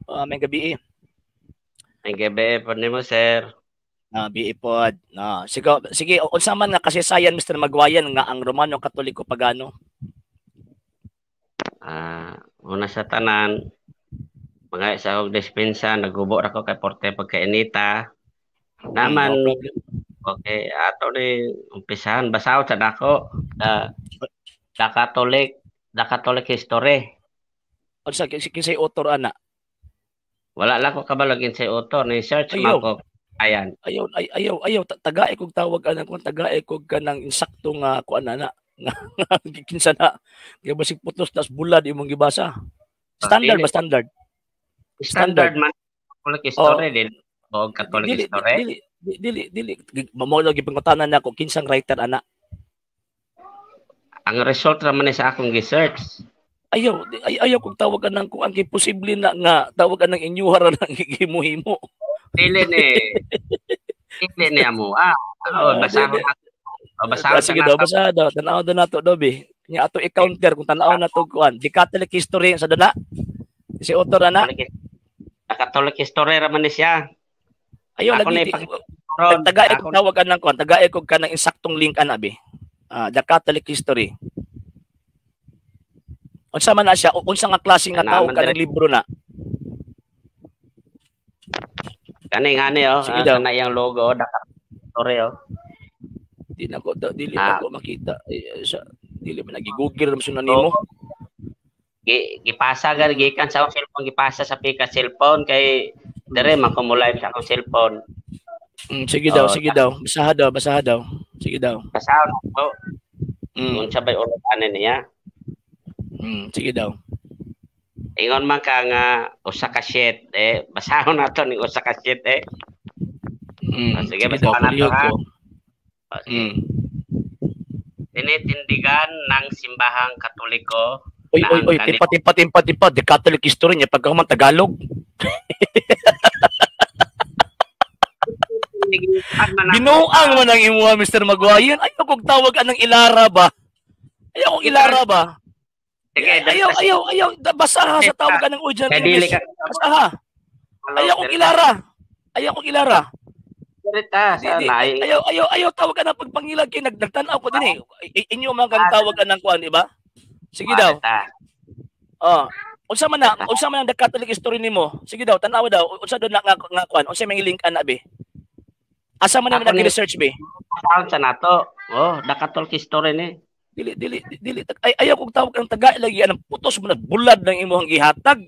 May gabi eh. Ang gabi po nimo, sir. Ah, BE pod. Ah, sige, sige, unsa man nga kasaysayan, Mr. Magwayan, nga ang Romano Katoliko Pagano? Ah, una sa tanan, mga isa og dispensa, nagubo ra ko kay porte pagkainita. Naman, No problem. Okay, ato ni umpisahan basaw sa dako. The Catholic History. Unsa kinsay author ana? Wala lang ko kabalo kinsay author, ni search Ayaw. Man ko. Ayan. Ayaw, ay, ayaw, ayaw, tagae kog tawag ana kung tagae kog kanang insakto nga kuan ana. Nga kinsa na. Kay basig putos tas bulad imong gibasa. Standard Dili. Ba standard? Standard man Catholic History din. O Catholic Dili, History. Dili, dili, dili, mao lagi pangutana nako kinsang writer ana. Ang result ra man ni sa akong gi-search. Ayaw, ay, ayaw kog tawag anang kuan kay posible na nga tawag anang inyuha ra nang gihimuhimo. Dili ni. Dili ni amo. Ah, oh, Ah, basahon dili. nato. Oh, basahon Ah, sige sa daw, nato. basa daw, tan-aw daw nato daw be. Nya ato i-counter kung tan-aw na to kuan. The Catholic History sa dana. Si author ana. The Catholic History ra man ni siya. Ayaw Ako lagi na ipakita. Tagae kog tawag anang kuan, tagae kog kanang insaktong link ana be. Ah, The Catholic History. Unsa man na siya, unsa nga klase nga Kana tawag man kanang libro na? Kani ngani oh, Sige daw. Kana iyang logo, The Catholic History oh. Di na ko dili na Ah. ko makita. Eh, sa dili man nagi-Google man sunan nimo. Gipasa gar gikan sa akong cellphone, gipasa sa pika cellphone kay dire man ko mo live sa akong cellphone. Sige daw, Oh, sige daw. Basaha daw, basaha daw. Sige daw. Basahon ko unsa bay ulo ani niya. Sige daw. Ingon man ka nga usa ka sheet eh, basahon nato ning usa ka sheet eh. Ah, sige, sige daw, basahan nato, palihog ha? ko. Oh, sige. Tinitindigan ng simbahang Katoliko Oy, na oy, ang oy, timpa, timpa, timpa, timpa. The Catholic History niya pagka man Tagalog. Binuang man ang imuha, Mr. Magwayan. Ayaw kong tawag anang ilara ba? Ayaw kong ilara ba? Sige, Ayaw, ayaw, ayaw. Basaha sa tawag anang original Kay dili English. ka Basaha. Ayaw kong ilara. Ayaw kong ilara. Dirita sa Di, di, naay. ayaw, ayaw, ayaw tawag anang pagpangilag kay nagtanaw ko din eh. Inyo man kang tawag anang kuan, di ba? Sige daw. Oh. Unsa man ang The Catholic History nimo? Sige daw, tan-awa daw. Unsa daw na nga, nga kuan? Unsa may link ana be? Asa man naman Ako ni- nag-research be? Basahon sa nato. Oh, The Catholic History ni. Dili, dili, dili. Ay, ayaw kong tawag ang taga lagi anang putos mo na bulad ng imong gihatag.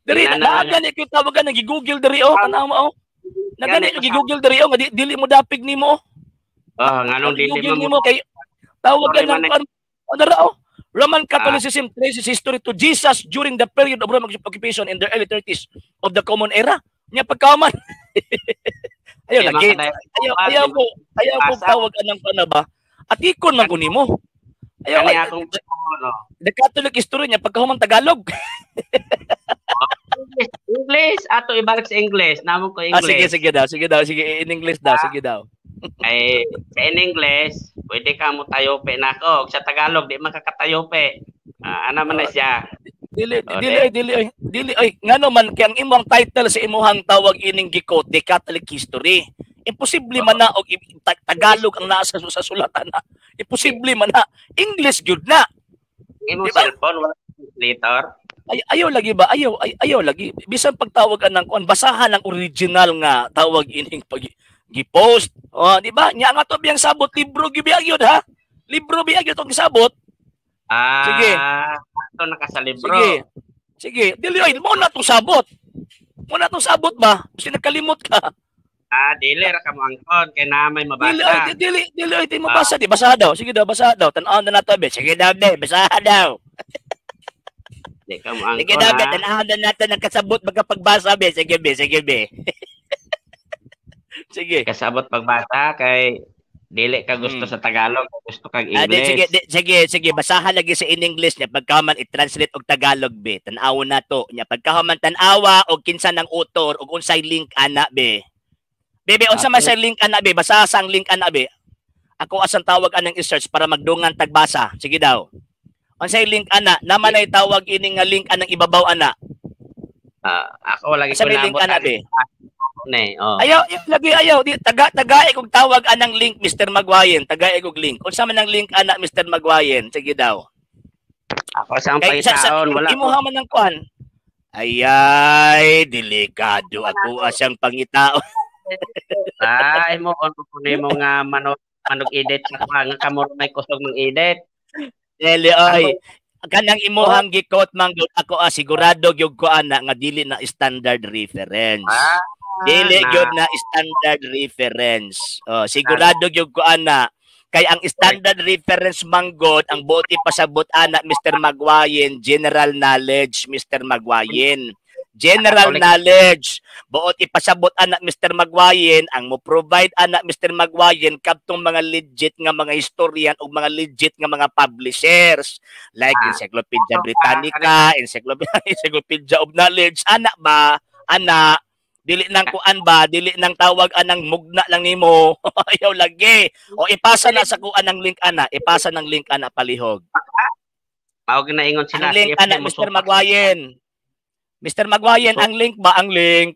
Diri Ina na na- gani ko tawagan nang gi-Google diri oh, tan-awa mo oh. Nagani Gani, ko gi-Google diri oh nga dili mo dapig nimo oh. Oh, nganong dili Google mo nimo kay tawagan Sorry, ng man, kuan. Oh, dara oh. Roman Catholicism traces history to Jesus during the period of Roman occupation in the early 30s of the Common Era. Nya pagkaman. Ayaw Kaya lagi. mga Ayaw ayaw ko ayaw ko Basa. tawag anang kuan na ba? Atikon man ko nimo. Ayaw Kani ay, akong ano. The Catholic History niya pagkahuman Tagalog. English, English ato ibalik sa English. Namo ko Ah, sige English. sige daw, sige daw, sige in English daw, sige daw. Ay sa in English, pwede ka mo tayope nako. Sa Tagalog di makakatayope. Ah, ana man na siya. Dili Oh, dili ay dili ay dili ay ngano man kay ang imong title sa imong tawag ining gikot The Catholic History. Imposible man na og Tagalog ang naa sa sulatan na. Imposible man na English gyud na. Imong Di ba? cellphone wala translator. Ay, ayaw lagi ba? Ayaw ay, ayaw lagi. Bisan pagtawag anang kuan basahan ang original nga tawag ining pag gi-post. Oh, di ba? Nya nga to biyang sabot libro gibiyag yun ha. Libro biyag yun tong gisabot. Ah, Sige. Ato naka sa libro. Sige. Sige, dili ay mo na tong sabot. Mo na tong sabot ba? Kasi nagkalimot ka. Ah, dili ra ka mo angkon kay na may mabasa. Dili ay dili dili ay di mabasa di basaha daw. Sige daw, basaha daw. Tan-aw na nato be. Sige daw be, basaha daw. Di ka mo angkon. Sige daw be, ha? tan-aw na nato ng kasabot magkapagbasa be. Sige be, sige be. Sige. Kasabot pagbasa kay dili ka gusto sa Tagalog, gusto kag Ah, di, English. sige, di, sige, sige, basahan lagi sa in English niya pagkaman i-translate og Tagalog be. Tan-awon nato niya pagkaman tan-awa og kinsa ng author og unsay link ana be. Bebe, unsa man sa link ana be? Basaha sa ang link ana be. Ako asang tawag anang i-search para magdungan tagbasa. Sige daw. Unsay link ana? Naman ay tawag ini nga link anang ibabaw ana. Ah, Ako lagi Asa ko may link naabot ana be? Ne, oh. Ayaw, ayaw lagi ayaw di taga tagae kog tawag anang link, Mr. Magwayen, tagae kog link. Unsa man ang link ana, Mr. Magwayen? Sige daw. Ako sa ang Kay sa pangitaon wala ko. Imuha man ang kuan. Ayay, delikado ako asyang pangitaon. Ay mo on ko nimo nga manog manog edit sa kuha nga kamo may kusog ng edit. Dili Ako oy. Kanang imuhang gikot man gyud ako sigurado gyud ko ana nga dili na standard reference. Dili na gyud na standard reference. Oh, sigurado gyud ko ana kay ang standard reference manggod ang buot ipasabot ana, Mr. Magwayen, general knowledge, Mr. Magwayen. General Catholic. Knowledge. Buot ipasabot ana, Mr. Magwayen, ang mo provide ana, Mr. Magwayen, kadtong mga legit nga mga historian o mga legit nga mga publishers like Encyclopedia Britannica, Encyclopedia Encyclopedia of Knowledge, ana ba? Ana dili nang kuan ba, dili nang tawag anang mugna lang nimo. Ayaw lagi. O ipasa na sa kuan ng link ana, ipasa ng link ana palihog. Mao ginaingon Ang sila link CFD ana, mo Mr. supak. Magwayen. Mr. Magwayen, ang link ba, ang link?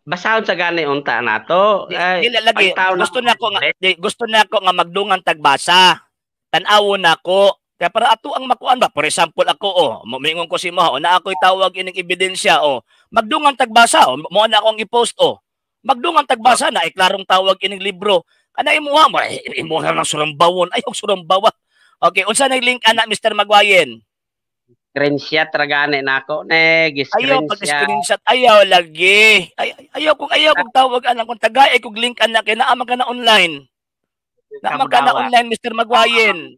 Basahon sa gani unta nato. Di, Ay, dili lagi pangitaon gusto ako. Na ko nga di, gusto na ako nga magdungan tagbasa. Tan-awon nako. Kaya para ato ang makuan ba? For example ako oh, moingon ko si mo, oh, na ako'y tawag ining ebidensya oh. Magdungan tagbasa oh, mo na akong i-post oh. Magdungan tagbasa na iklarong tawag ining libro. Kana imuha mo, eh, imuha lang surambawon. Ay, og surambawa. Okay, unsa na link ana, Mr. Magwayen? Screenshot ra gani nako ne, Ayaw pag gi-screenshot. Screenshot, ayaw lagi. Ay, ayaw kong tawag ana kung tagay kog link ana kay naa man ka na online. Naa man ka na Kamudawa. Online, Mr. Magwayen.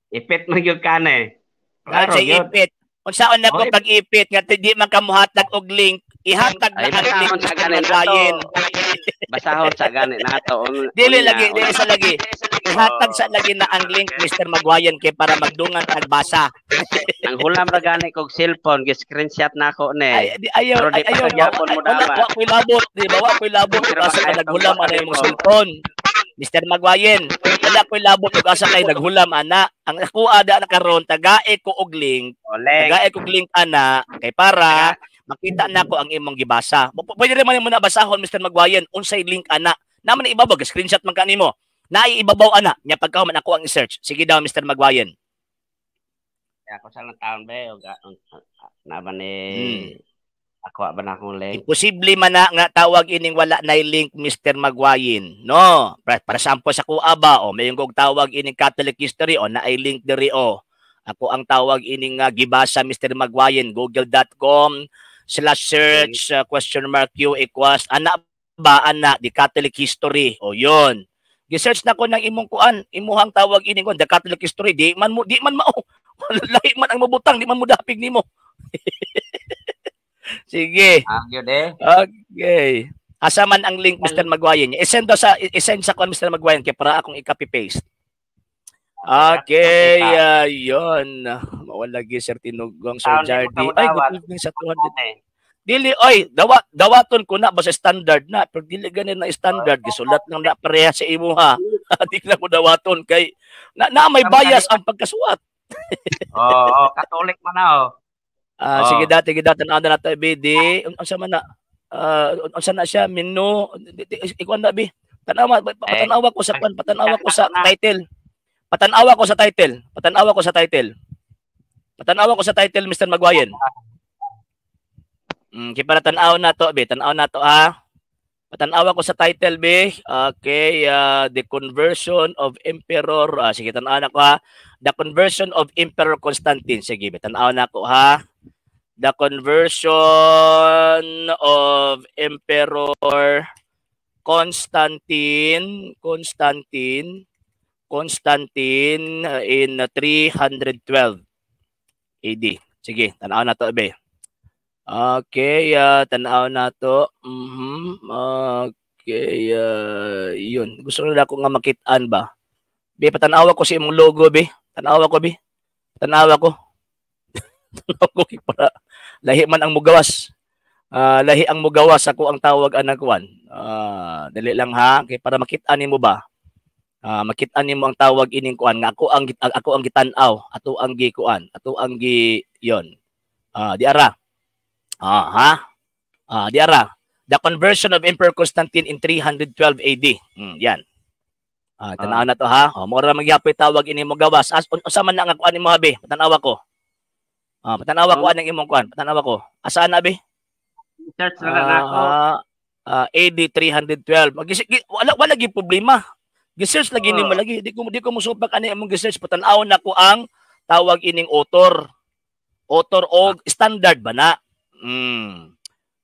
Ipit man gyud ka ne. Klaro Klaro gyud. Ipit. Unsaon na ko Oh, pag-ipit nga di man ka mohatag og link, ihatag na Ay, ang link, basahon sa Mr. gani nato. Magwayen. Basahon sa gani nato. Dili Unya, lagi, dili sa lagi. Ihatag sa lagi na ang link, Mr. Magwayen, kay para magdungan tagbasa. Nang hulam ra gani kog cellphone, gi-screenshot nako ne. Ay, di, ayaw, Pero di ay, pa ayaw, sa gyapon mo wala, dapat. wa ko'y labot, di ba? Wa ko'y labot Pero ug asa ka makaya naghulam tong ana imong nimo. cellphone. Mr. Magwayen, wala ko'y labot ug asa kay naghulam ana. Ang ako ada na karon tagae ko og link, Oleng. tagae ko og link ana kay para makita nako ang imong gibasa. Pwede rin man mo na basahon, Mr. Magwayen, unsay link ana. Naman na ibabaw, screenshot man ka nimo. Naay ibabaw ana, nya pagkahuman ako ang i-search. Sige daw, Mr. Magwayen. Ako sa lang taon be og na ba ni ako ba na akong link. Imposible man na nga tawag ining wala na link, Mr. Magwayin. No. Para sample sa kuha ba o may kog tawag ining Catholic history o naay link diri o. Ako ang tawag ining gibasa, Mr. Magwayin, google.com/search question mark q equals ana ba ana the Catholic history o yon. Gi-search na ko ng imong kuan, imuhang tawag ining kuan the Catholic history, di man mao. Lahi man ang mabutang, di man mo dapig nimo. Sige. Ah, gyud eh. Okay. Asa man ang link, Mr. Magwayen? I-send daw sa i-send sa kuan, Mr. Magwayen, kay para akong i-copy paste. Okay, yon. Mawala lagi Sir Tinugong, Sir Taon di Jardy. mo Ay, dawat. good evening sa 200. Dili oy, dawa dawaton ko na basta standard na, pero dili ganin na standard, gisulat lang na pareha sa imuha. Di na ko dawaton kay na may bias ang pagkasuwat. Oo, oh, Catholic man na oh. Ah, Oh. sige dati, sige dati tanaw na nato BD. Unsa man na? Unsa na siya menu ikuan na bi. Tanawa, patanawa ko sa kwan, patanawa ko sa title. Patanawa ko sa title. Patanawa ko sa title. Patanawa ko sa title, Mr. Magwayen. Kay para tan-aw na to, be. Tan-aw na to ha. Patanawa ko sa title, be. Okay, the conversion of Emperor, sige, tan-aw na ko ha. The conversion of Emperor Constantine. Sige, be, tan-aw na ko ha. The conversion of Emperor Constantine, Constantine, Constantine in 312 AD. Sige, tan-aw na to, be. Okay, tan-aw na to. Okay, yun. Gusto na ako nga makitaan ba? Be, patanawa ko sa imong logo, be. Tanawa ko, be. Tanawa ko. Tanawa ko para lahi man ang mugawas. Lahi ang mugawas ako ang tawag anang kuan. Dali lang ha, kay para makita nimo ba? Makita nimo ang tawag ining kuan nga ako ang gitan-aw, ato ang gi kuan, ato ang gi yon. Di ara. Ah, ha? Ah, di ara. The Conversion of Emperor Constantine in 312 AD. Yan. Ah, tanaw na to ha. Oh, mura magyapoy tawag ini mo gawas. As unsa man na nga kuan nimo, abi? Tanawa ko. Ah, patanawa ko anang imong kuan. Patanawa ko. Asa na, abi? Search na lang ako. Ah, ah, AD 312. Wala wala gi problema. Gi-search lagi nimo lagi. Di ko musupak ani imong gi-search. Patanaw na ko ang tawag ining author. Author og standard ba na?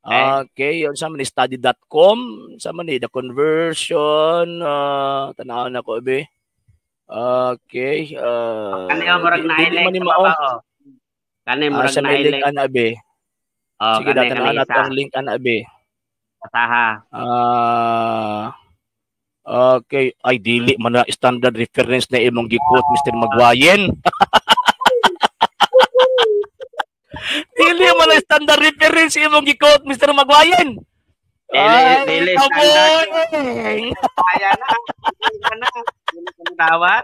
Okay, yun sa man study.com, sa man ni the conversion, tanaw na ko, be. Okay, Kani oh, murag di na man ni mao. Kani Ah, murag sa may link na ana, be. Oh, Sige, kani tanaw kani na to isa. Ang link ana, be. Basaha. Ah, okay. Ay, dili man na standard reference na imong gi-quote, Mr. Magwayen. Dili man na standard reference imong gi-quote, Mr. Magwayen. Dili Ay, dili standard. kaboy. Kaya na. Dili ka na. Dili ka dawat.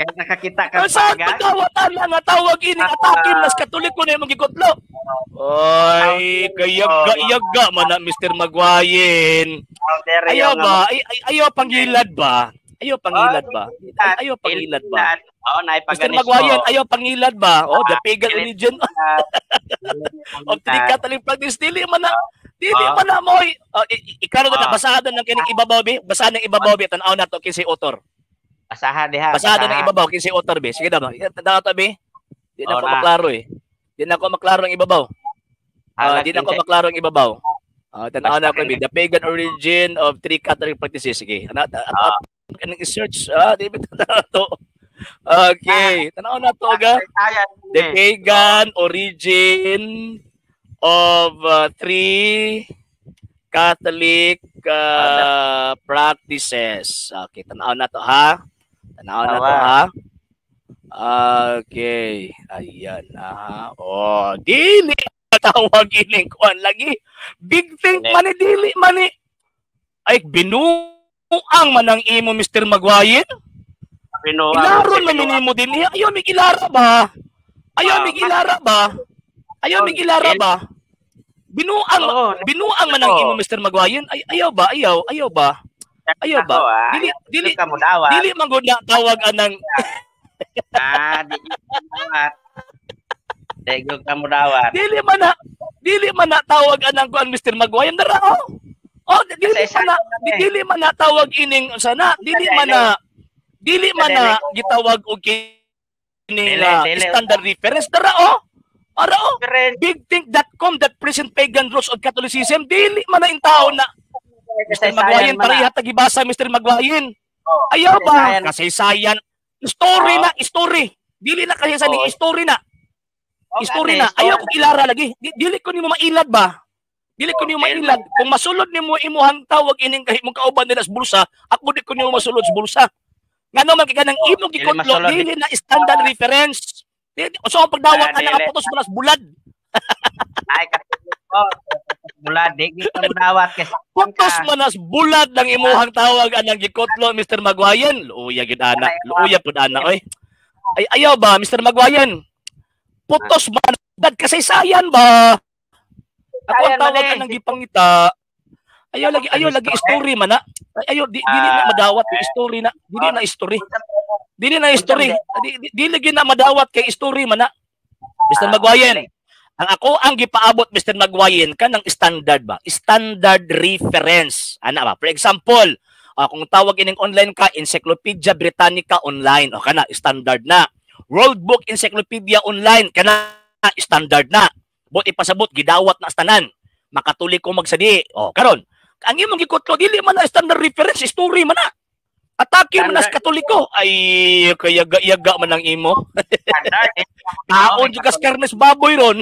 Kaya nakakita ka Saan pagan. pagkawatan na nga tawag ini atake mas Katoliko na imong gikutlo? Ay, kayaga-yaga man na, Mr. Magwayen. Ayaw ba? Ay, ay, ayaw pangilad ba? Ayaw pangilad ba? Ay, ayaw pangilad ba? Oh, Mr. naipaganismo. Magwayen, ayaw pangilad ba? Oh, the pagan religion of three Catholic practice. Dili man na, dili man na moy. Oh, ikaro na basahan ng kining ibabaw, be. Basahan ng ibabaw, be. Tan-aw na to kinsay author. Basaha diha. Basahan ng ibabaw kinsay author, be. Sige na ba? Tanaw to, be. Di na Oh, ko na. maklaro eh. Di na ko maklaro ang ibabaw. Ah, di na ko maklaro ang ibabaw. Ah, tanaw na ko, be. The pagan origin of three Catholic practices. Sige. Ana at anong i-search? Ah, di ba tanaw to? Okay, tanaw na to ga. The pagan origin of three Catholic practices. Okay, tanaw na to ha. Tanaw na to ha. Okay, ayan na. Oh, dili tawag ining kuan lagi. Big think man ni, dili man ni. Ay, binuang man ang imo, Mr. Magwayen. Binuang. Ilaron man nimo din. Ayaw mig ilara ba? Ayaw mig ilara ba? Ayaw mig ilara ba? Binuang binuang man ang imo, Mr. Magwayen. Ay, ayaw ba? Ayaw, ayaw ba? Ayaw ba? Dili dili ka mo dawat. Dili man gud na tawag anang Ah, di ka mo dawat. Di ka mo dawat. Dili man na tawag anang kuan, Mr. Magwayen, dara oh. Oh, dili man na tawag ining sana, dili man na gitawag og kining standard reference dara oh. Ara oh. Bigthink.com that present pagan roots of Catholicism, dili man na intaon na. Mr. Magwayen, pareha tagibasa, Mr. Magwayen. Ayaw ba? Kasaysayan. Story na, story. Dili na kasi sa ni story na. Story na. Ayaw ko ilara lagi. Dili ko nimo mailad ba? Dili ko nimo mailad. Kung masulod nimo imuhang tawag ining kahit mong kauban nila sa bulsa, ako di ko nimo masulod sa bulsa. Ngano man kay kanang imong gikutlo, dili na standard reference. So ang pagdawat ana nga putos mo bulad. Ay ko. Bulad di ka mo dawat kay putos manas bulad ng imuhang tawag anang gikutlo, Mr. Magwayen. Luya gid ana. Luya pud ana oy. Ay, ayaw ba, Mr. Magwayen? Putos man dad kasaysayan ba? Ako ang tawag anang gipangita. Ayaw lagi story man na. Ayaw di, dili na madawat kay story na. Dili na story. Dili na story. Dili gyud na madawat kay story man na. Mr. Magwayen, ang ako ang gipaabot, Mr. Magwayen, kanang standard ba? Standard reference. Ana ba? For example, kung tawag ining online ka, Encyclopedia Britannica online. O kana standard na. World Book Encyclopedia online kana standard na. But ipasabot gidawat na tanan. Makatuli ko magsadi. O karon, ang imong gikutlo dili man na standard reference, story man na. Atake man na sa Katoliko. Ay, kayaga-yaga man ang imo. Kaon jud kas karnes baboy ron.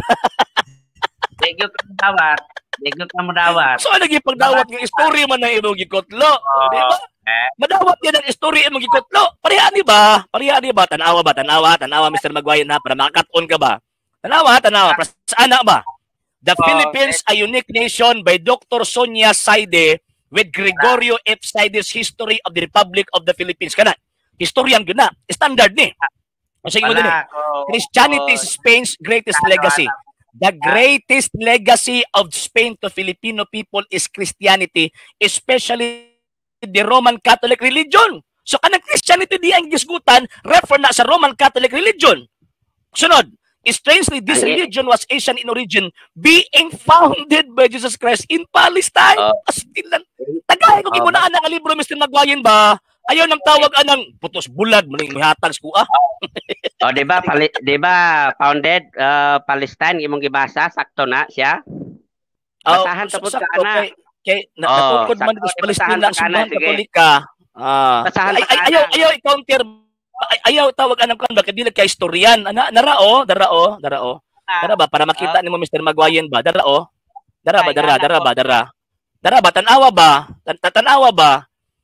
Di gyud ka dawat. Di gyud ka mo dawat. So ano gipagdawat nga story man ang imong gikutlo? Di ba? Madawat yan ang story imong gikutlo. Pareha ni ba? Pareha ni ba? Tanawa ba? Tanawa, tanawa, Mr. Magwayen ha, para makakat-on ka ba? Tanawa, tanawa. Para sa ana ba? The Philippines, a Unique Nation by Dr. Sonia Saide with Gregorio F. Saide's History of the Republic of the Philippines. Kana, historian gyud na. Standard ni. O sige mo din eh. Christianity is Spain's Greatest Legacy. The greatest legacy of Spain to Filipino people is Christianity, especially the Roman Catholic religion. So kanang Christianity di ang gisgutan, refer na sa Roman Catholic religion. Sunod, strangely, this religion was Asian in origin, being founded by Jesus Christ in Palestine. Astilan. Tagay ko gimuna ana nga libro, Mr. Magwayen ba? Ayaw nang tawag anang putos bulag maning mihatag sa kuha. Oh, di ba di ba founded Palestine imong gibasa, sakto na siya? Oh, Basahan tapos ka sakto ana. Kay na, Oh, natukod man dito sakto, sa Palestina basahan ang pa ka na, simbahan sige. Katolika. Ah. Basahan Ay, pa ay, ka ayaw na. Ayaw i-counter ay, ayaw tawag anang kan ba kay dili kay historian. Ana nara oh, dara oh, dara oh. Dara ba para makita nimo, Mr. Magwayen ba? Dara oh. Dara ba Ay, dara ana dara ko. Ba dara. Dara ba tan-awa ba? Tan-awa ba?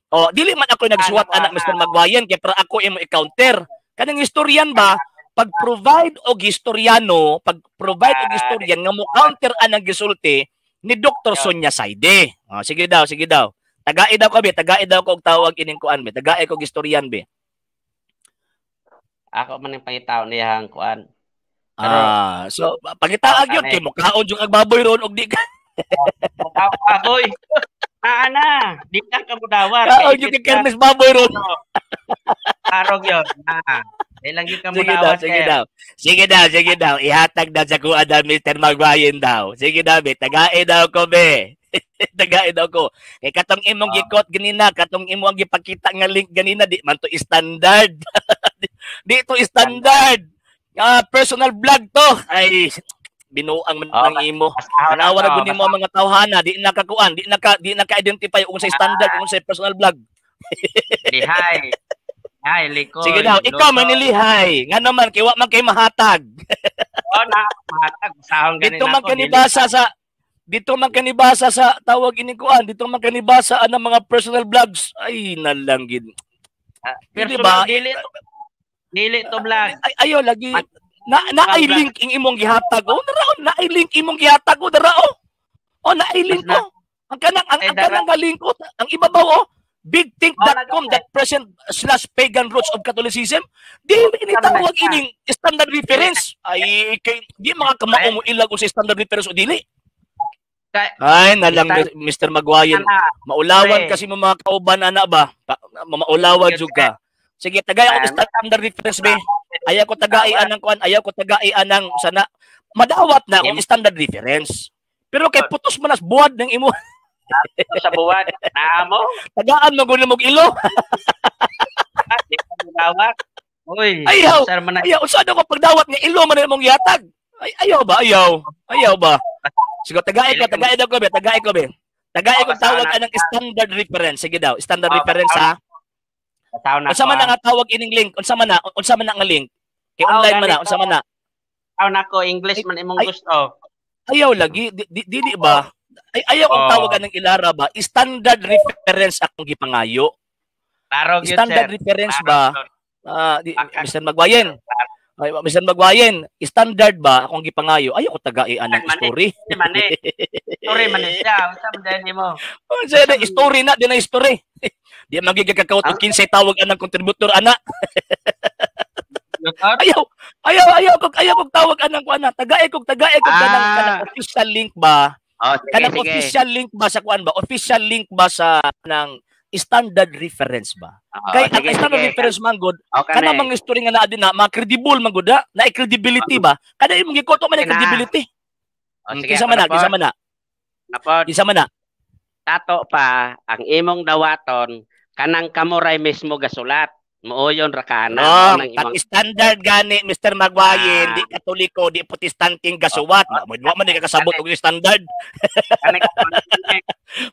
Oh, dili man ako nagsuwat Ana ko, anak ana. Mr. Magwayen kay para ako imo i-counter. Kanang historian ba, pag-provide og historiano, pag-provide og historian nga mo counter anang gisulti ni Dr. Sonia Saide. Oh, sige daw, sige daw. Tagai daw ko be, tagai daw ko og tawag ining kuan be, tagai ko og historian be. Ako man ang pangitaw niya ang kuan. Pero Ah, so pangitaag yun kay mukaon jung ag baboy ron og di ka. Mukaon baboy. Ah, ana, di ka kamudawat. Kaon jung kay Kermes baboy ron. Arog yun. Ah, di lang yun Sige daw, kamudawat. Sige sir. Daw. Sige daw, sige daw. Ihatag daw sa kuha daw Mr. Magwayen daw. Sige daw, be. Tagae daw ko, be. Tagae daw ko. Kay katong imong gikot ganina, katong imong gipakita nga link ganina, di man to standard. Di to standard. Ah, personal blog to. Ay, binuang man Oh, ng imo. Basahon Tanawa ra ako, gud nimo ang mga tawhana, di nakakuan, di naka-identify kung sa standard kung sa personal blog. Lihay. Lihay, likoy. Sige daw, ikaw man nilihay. Nga naman kay wa man kay mahatag. Oh, na, mahatag. Basahon ganin Dito man ako, kanibasa sa dito man kanibasa sa tawag ini kuan, dito man kanibasa ang mga personal blogs. Ay, nalanggid. Ah, Dili personal, ba? dili to vlog. Ay, ayo lagi na na ay Vlog. link ing imong gihatag. Oh, nara oh, na ay link imong gihatag oh, dara oh. Oh, na ay link Mas oh. Ang kanang Ay, ang dara. kanang nga link oh, ang ibabaw oh, bigthink.com Oh, dot present/pagan roots of Catholicism. Di ini tawag ining standard reference. Ay, kay di mga kamao mo ilag sa standard reference o dili. Ay, nalang Mr. Magwayen. Ana, Maulawan Pre. kasi mo mga kauban ana ba? Maulawan jud ka. Sige, tagay ako Ah, standard reference be. Ayaw ko tagai anang kuan, ayaw ko tagai anang sana madawat na akong standard reference. Pero kay putos man as buwad ng imo, sa buwan. Naamo. Tagaan mo gud mo ilo. Ah, di ka mudawat. Uy, Ayaw. sir man na- Ayaw unsa daw ko pagdawat nga ilo man imong gihatag. Ay, ayaw ba? Ayaw. Ayaw ba? Sige, tagay ko, tagay daw ko be, tagay ko be. Tagay ko Oh, basta tawag na- anang standard reference. Sige daw, standard Oh, reference ha. Basahon na Unsa ako, man na ah. nga tawag ining link? Unsa man na nga link? Kay Oh, online man na, ganito. unsa man na? Basahon na ako, English man imong Ay. gusto. Ayaw lagi di ba? Ay, ayaw kong Oh. tawag anang ilara ba? Standard reference akong gipangayo. Klaro gyud, Standard sir. reference Klaro ba? gyud. Ah, di, Mr. Magwayen. Ay, Mr. Magwayen, standard ba akong gipangayo? Ayaw ko tagai anang Mani. story. Di man eh. Story man eh siya. Unsa man dahil nimo? Oh, siya na, story na, di na story. Di magigagakaw Ah. og kinsay tawag anang kontributor ana. Doktor? Ayaw, ayaw, ayaw kog tawag anang kuan na. Tagae kog kanang Ah. kanang official link ba? Oh, sige, Kanang sige. official link ba sa kuan ba? Official link ba sa kanang standard reference ba? Oo, Kay ang sige, standard sige. reference man gud, Okay kanang na eh. mga story nga naa din na, mga credible man gud, na credibility ba? Kada imong gikoto man Sige na. credibility. Oh, sige, Kinsa man na, ako na kinsa man na, Napod, kinsa man na. tato pa ang imong dawaton kanang kamuray mismo gasulat. Mooyon ra ka na No, mao nang ang imong standard gani Mr. Magwayen, Ah. di Katoliko, di Protestanteng gasuwat. Wa man di ka kasabot og standard. Kanang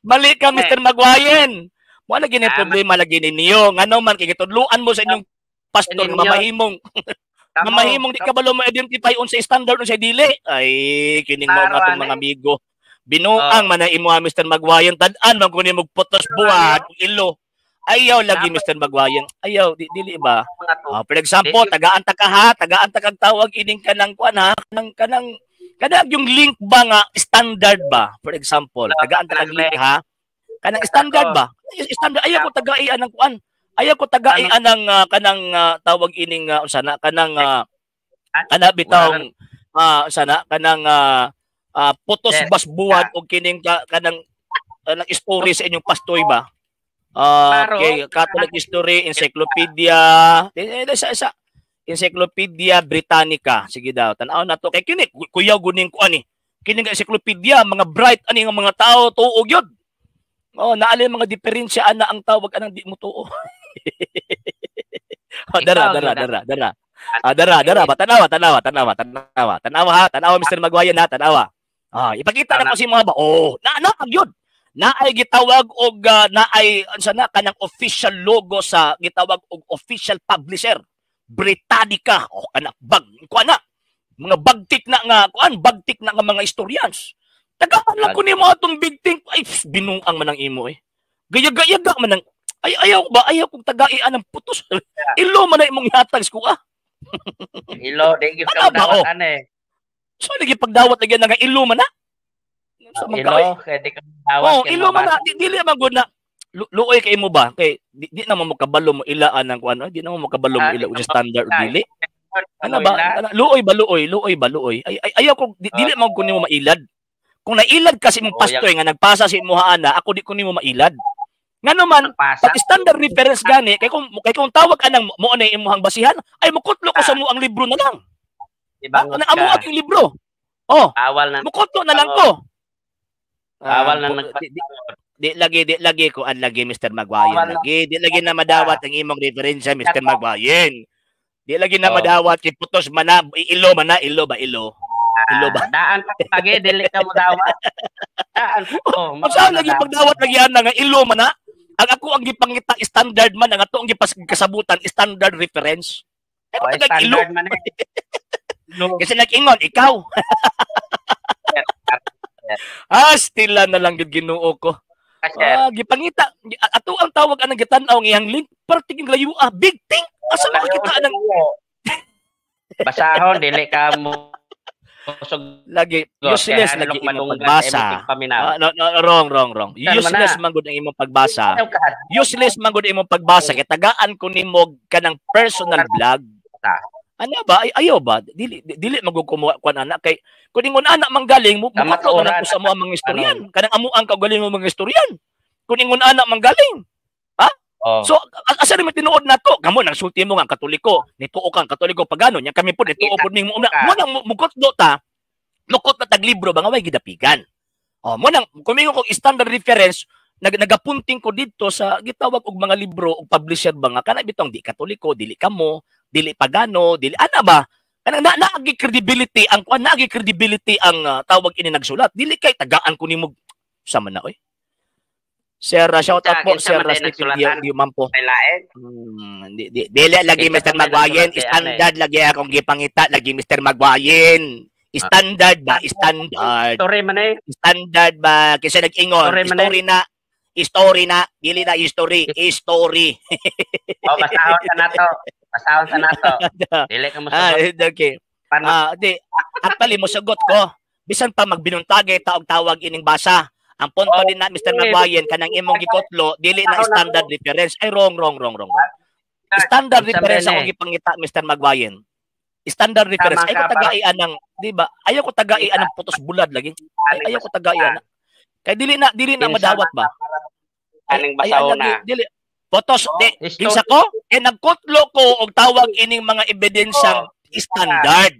Mali ka Mr. Magwayen. Mo lagi ni Ah, problema lagi ninyo. Ngano man kay gitudluan mo sa inyong pastor nga Ninyo. mamahimong mamahimong di kabalo mo identify unsa standard unsa dili. Ay, kining mao Klaro, nga atong ani. mga amigo. Binuang man na imo ah, Mr. Magwayen, tad-an man kuno mo putos buwad ug ilo. Ayaw lagi Mr. Magwayen. Ayaw di, dili ba? mga to. Ah, for example, tagaan ta ka ha, tagaan ta kag tawag ining kanang kuan ha, kanang kanang kanang yung link ba nga standard ba? For example, tagaan ta kag link ha. Kanang standard ba? Standard ayaw ko tagai anang kuan. Ayaw ko tagai anang kanang tawag ining unsa na kanang kana bitawng Sana kanang putos bas buwad og kining kanang kanang story sa inyong pastoy ba? Okay, Catholic History Encyclopedia, sa Encyclopedia Britannica. Sige daw, tan-aw na to kay kini kuyaw guning ko ani. Kini nga encyclopedia, mga bright ani nga mga tao tuo gyud. Oh, naali mga diferensya ana ang tawag anang di mo tuo. Oh, dara, dara, dara, dara. Ah, dara, dara ba, tanawa, tanawa, tanawa, tanawa. Tanawa ha, tanawa Mr. Magwayan ha, tanawa. Ah, ipakita na ko si mga ba. Oh, na na gyud. Naay gitawag og naay unsa na kanang official logo sa gitawag og official publisher Britannica. Oh, kana bag kuan na. Mga bagtik na nga kuan, bagtik na nga mga historians. Tagaan lang ko nimo atong big think. Ay, binuang man ang imo eh. Gayaga-yaga man ang ay, ayaw ba, ayaw kong tagaian ng putos. Ilo man na imong ihatag ko ah. Ilo, di gyud ka dawat ane. So lagi pagdawat lagi na nga ilo man na. Sa ilo, kay di ka dawat. Oh, ilo man na, dili man gud na. Luoy kay imo ba? Kay di na mo makabalo mo ilaan ang kuan, di na mo makabalo mo ila og standard dili. Ano ba? Luoy ba, luoy, luoy ba, luoy. Ay, ayaw ko dili man ko nimo mailad. Kung nailad kasi imong pastoy nga nagpasa sa imuha ana, ako di ko nimo mailad. Ngano man, pag standard reference gani, kay kung tawag anang mo na imuhang basihan, ay mukutlo ko sa mo ang libro na lang. Ibangot ka. Amo ang libro. Oh, awal na. Mukutlo na lang ko. Awal na nagpasa. Di lagi ko an lagi Mr. Magwayen lagi. Di lagi na madawat ang imong referensya Mr. Magwayen. Di lagi na madawat kay putos man na ilo man na ilo ba ilo. Ilo ba? Daan pa lagi dili ka modawat. Daan ko. Unsa lagi pagdawat lagi ana nga ilo man na? Ang ako ang gipangita standard man, ang ato ang gipakasabutan standard reference. Ay, oh, standard man eh. Kasi nag-ingon ikaw. Ah, stila na lang gid Ginoo ko. Ah, gipangita ato ang tawag anang gitan-aw ang iyang link perting layo ah big thing. Asa makakita anang basahon dili ka mo lagi useless lagi imong pagbasa. No, no, wrong, wrong, wrong. Useless man gud ang imong pagbasa. Useless man gud imong pagbasa kay tagaan ko nimo kanang personal vlog. Ano ba? Ay, ayaw ba? Dili dili magud kumuha kuan ana kay kun ingon ana manggaling mo mukha na ko sa mo ang mga istoryan. Kanang amo ang kaugaling mo mga istoryan. Kun ingon ana manggaling. Ha? Oh. So asa rin tinuod nato? Kamo nang sulti mo nga Katoliko, nituo kang Katoliko pagano nya kami pud nituo pud ning mo mo nang mukot do ta. Mukot na tag libro ba nga way gidapigan. Oh, mo nang kumingon kog standard reference nagapunting ko didto sa gitawag og mga libro og publisher ba nga kana bitong di Katoliko, dili kamo, dili pagano, dili ana ba? Kanang naagi credibility ang kuan, naagi credibility ang tawag ini nagsulat. Dili kay tagaan ko nimo sa man na oy. Sir, shout out po Sir Stephen Diumampo. Dili lagi Mr. Magwayen, standard lagi akong gipangita lagi Mr. Magwayen. Standard ba? Standard. Story man eh. Standard ba? Kasi nag-ingon, story na. Story na, dili na history, story. Oh, basahon sa nato. Basahon sa nato. Dili ka mosugot. Okay. Di actually mosugot ko. Bisan pa magbinuntagay taog tawag ining basa. Ang punto din na Mr. Magwayen kanang imong gikotlo, dili na standard reference. Ay wrong, wrong, wrong, wrong. Standard reference ako gipangita Mr. Magwayen. Standard reference. Ay ko tagaian ng, di ba? Ayaw ko tagaian ng putos bulad lagi. Ay, ayaw ko tagaian. Kay dili na madawat ba? Aning basaw na. Dili. Potos di kinsa ko? Eh nagkutlo ko og tawag ining mga ebidensyang standard.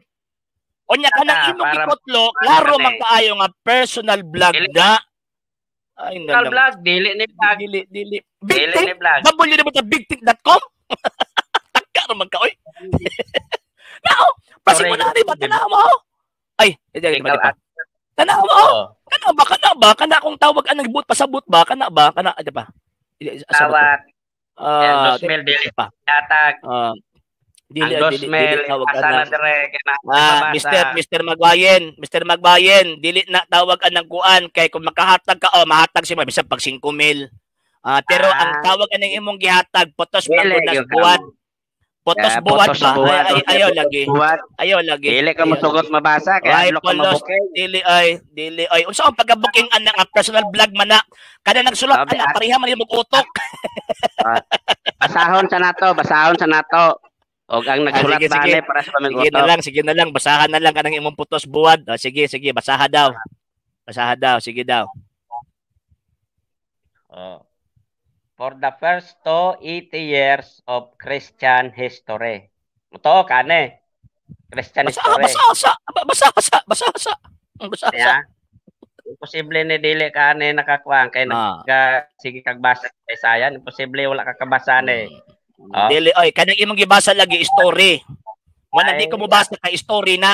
Unya kanang imong gikutlo, klaro man kaayo nga personal vlog na. Ay na vlog, dili ni vlog. Dili dili. Big ni vlog. www.bigthink.com. Takka ra man ka oy. Nao, pasi mo na rin ba tanaw mo? Ay, di ba? Tanaw mo. Kana ba kana ba kana akong tawag anang buot pasabot ba kana ba kana di ba? Tawag. Dosmel dili pa. Datag. Dili dili tawag ana. Mr. Magwayen, Mr. Magwayen, dili na tawag anang kuan kay kung makahatag ka oh mahatag si bisan pag 5,000. Pero ang tawag anang imong gihatag potos man buwad. Potos buwad ba? Ayaw lagi. Ayaw lagi. Dili ka mosugot mabasa kay adlok ka mabuking. Dili ay, dili ay. Unsa ang pagka-booking ana nga personal vlog man na? Kada nagsulat ana pareha man imong utok. Basahon sa nato, basahon sa nato. Og ang nagsulat Ah, sige, ba sige. ani para sa Sige na pamigutok. Lang, sige na lang, basahan na lang kanang imong putos buwad. Oh, sige, sige, basaha daw. Basaha daw, sige daw. Oh. For the first 280 years of Christian history. Ito kane. Christian Basaha, history. Basaha sa, basaha sa, basaha sa. Basaha sa. Yeah. Imposible ni dili ka ani nakakuan kay nagka sige kag basa sa Bisayan, imposible wala ka kabasa ni. Oh. Dili oy, kanang imong gibasa lagi story. Wala, di Ay. ko mobasa kay story na.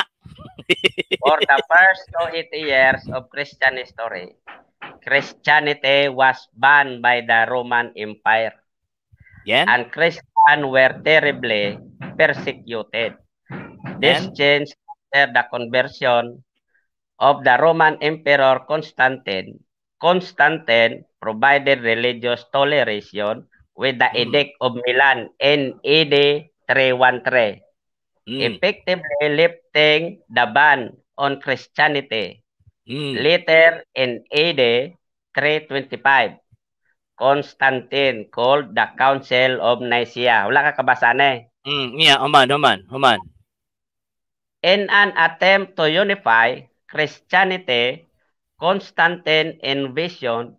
For the first 280 years of Christian history, Christianity was banned by the Roman Empire Yan. and Christians were terribly persecuted. This changed after the conversion of the Roman Emperor Constantine. Constantine provided religious toleration with the Edict of Milan in AD 313, effectively lifting the ban on Christianity. Later in AD 325, Constantine called the Council of Nicaea. Wala ka kabasa na eh. Yeah, human, human, human. In an attempt to unify Christianity, Constantine envisioned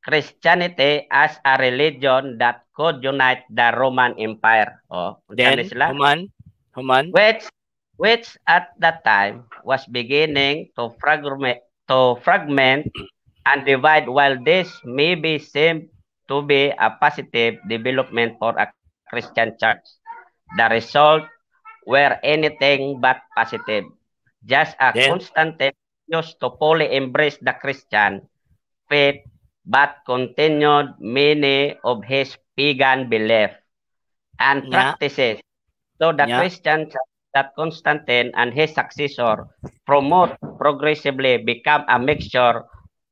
Christianity as a religion that could unite the Roman Empire. Oh, unsa Then, ni sila? Human, human. Which at that time was beginning to fragment and divide. While this may be seem to be a positive development for a Christian church, the result were anything but positive. Just as Then? Constantine used to fully embrace the Christian faith but continued many of his pagan beliefs and practices. So the Christian church that Constantine and his successor promote progressively become a mixture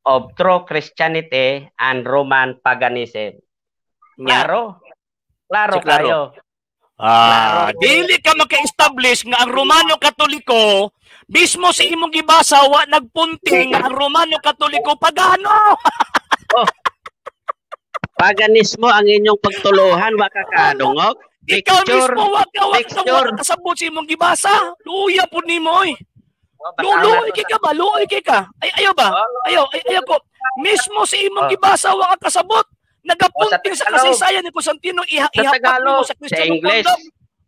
of true Christianity and Roman paganism. Klaro. Klaro Si klaro. kayo. Ah, Klaro. Dili ka maka-establish nga ang Romano Katoliko mismo sa imong gibasa wa nagpunting nga ang Romano Katoliko pagano. Paganismo ang inyong pagtuluhan, wa ka kadungog. Ikaw Picture. mismo wa ka Picture. wa kasabot sa imong gibasa. Luya pud nimo oy. Oh, basahan Luoy nato kay ka ba? Luoy kay ka. Ay ayaw ba? Oh, Ayaw, ay, ayaw ko. Mismo sa imong Oh. gibasa wa ka kasabot. Nagapunting Oh, sa sa Tagalog. kasaysayan ni Constantino iha Sa ihapat Tagalog, nimo sa sa Christian English. kingdom.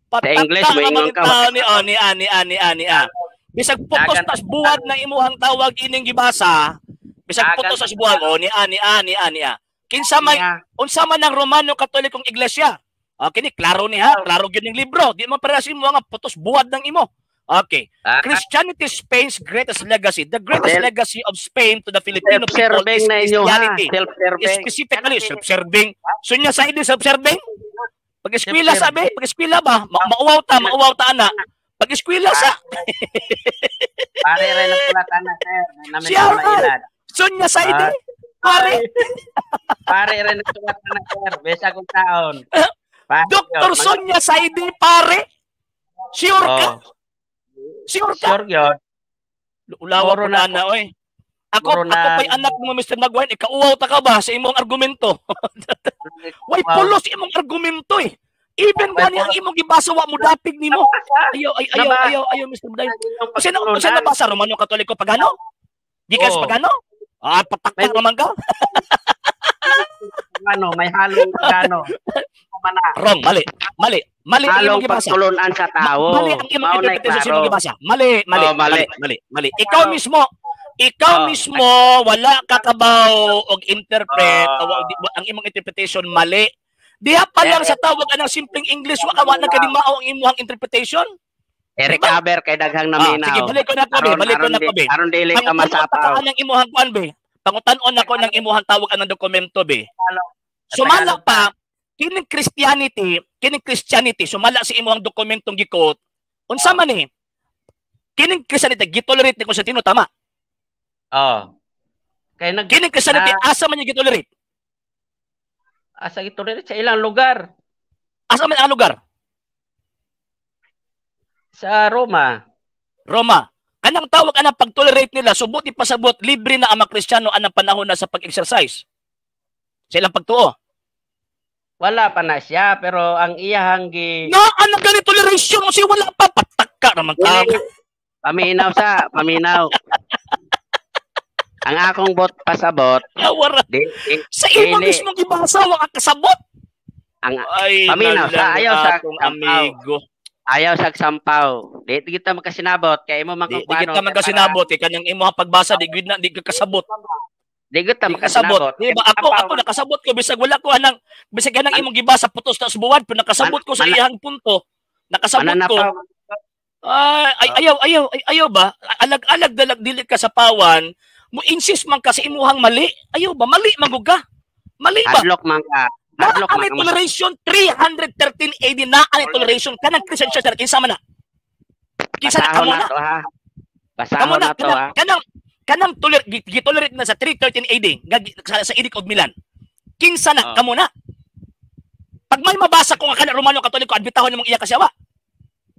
Sa English, Patakta moingon naman ka, tao ni oh, ni ani ani ani ah. Bisag putos tas buwad na imuhang tawag ining gibasa. Bisag putos tas buwad oh ni ani ani ani ah. Kinsa may unsa man ang Romano Katolikong Iglesia? Okay ni klaro ni ha, klaro gyud ning libro. Di man parehas imo nga putos buwad ng imo. Okay. Christianity, Spain's greatest legacy. The greatest legacy of Spain to the Filipino people Self-serving is na inyo ha. Christianity. Self-serving. Specifically, self-serving. So niya sa ini self-serving? Pag-eskwela sabi, pag-eskwela ba? Mauwaw ta ana. Pag-eskwela sa Pare rin ang kulatan na, sir. Namin Siya, mailad. So niya sa ini. Pare, Pare rin ang kulatan na, sir. Bisa kong taon. Pare Dr. yun. Sonia Saidi, pare. Sure ka? Oh, Sure ka? sure yun. Ulawa Muro ko na na na, oy. Ako, Muro ako na- pa'y anak mo, Mr. Magwain, ikauwaw ta ka ba sa imong argumento? Way pulos imong argumento eh. Even Way gani ang pulos. imong gibasa wa mo dapig nimo. Ayaw, ay, ayaw, Naba- ayaw, ayaw, Mr. Magwain. Kasi nabasa Romano Katoliko pagano? Gikan sa Oo. pagano? Ah, pataktak naman ka. Ano, may halong pagano. Kumana. Wrong, mali. Mali. Mali ang imong Halong gibasa. pagtulunan sa tao. Mali ang imong Mao na'y interpretation sa klaro. imong gibasa. Mali, mali, Oh, mali. mali, mali, mali. Ikaw mismo, ikaw mismo wala ka kabaw og interpret, Oh. ang imong interpretation mali. Diha pa lang sa tawag anang simpleng English wa ka wa na kadimao ang imong interpretation. I-recover kay daghang Ah, naminaw. sige, balik ko na ko, be, balik ko na ko, be. Aron dili ka Pangutan-on masapaw. ka ng imuhang kuan be. Pangutan-on ako ng imuhang tawag anang dokumento be. Sumala pa kining Christianity sumala sa imuhang dokumentong gikot. Unsa man ni? Kining Christianity gitolerate ni Constantino, tama? Oh. Kay nag Kining Christianity asa man niya gitolerate? Asa gitolerate sa ilang lugar? Asa man ang lugar? Sa Roma. Roma. Kanang tawag anang pag-tolerate nila, subuti pasabot libre na ang mga Kristiyano anang panahon na sa pag-exercise sa ilang pagtuo. Wala pa na siya, pero ang iyahang gi Na ano gani toleration kasi wala pa, pataka naman ka. Paminaw sa, paminaw. Ang akong bot pasabot, Wala. Di, di, Sa imo dili. mismo gibasa wa ka kasabot. Ang Ay, paminaw sa, ayaw sa atong sampaw. Amigo. Ayaw sa sampaw. Di kita makasinabot kay imo man Di, di kita makasinabot kay kanang imo pagbasa di gyud na di ka kasabot. Di kita Di kasabot. makasinabot. Di ba ako ako nakasabot ko bisag wala ko anang bisag kanang imong gibasa putos ta buwan, pero nakasabot ko sa iyang punto. Nakasabot ko. Ay, ayaw ayaw ay, ayaw ba? Alag-alag dalag dili ka sa pawan, mo insist man ka sa imuhang mali. Ayaw ba? Mali man gud ka. Mali ba? Hadlok man ka. Hadlok Na man ang toleration 313 AD na ang toleration kanang Christian Church kinsa man na? Kinsa na kamo na? Na? Basahon na to ha. Kanang kanang toler gitolerate na sa 313 AD sa Edict of Milan. Kinsa na kamo na? Pag may mabasa ko nga kana Romano Katoliko, adbitahon nimong iya kasi awa.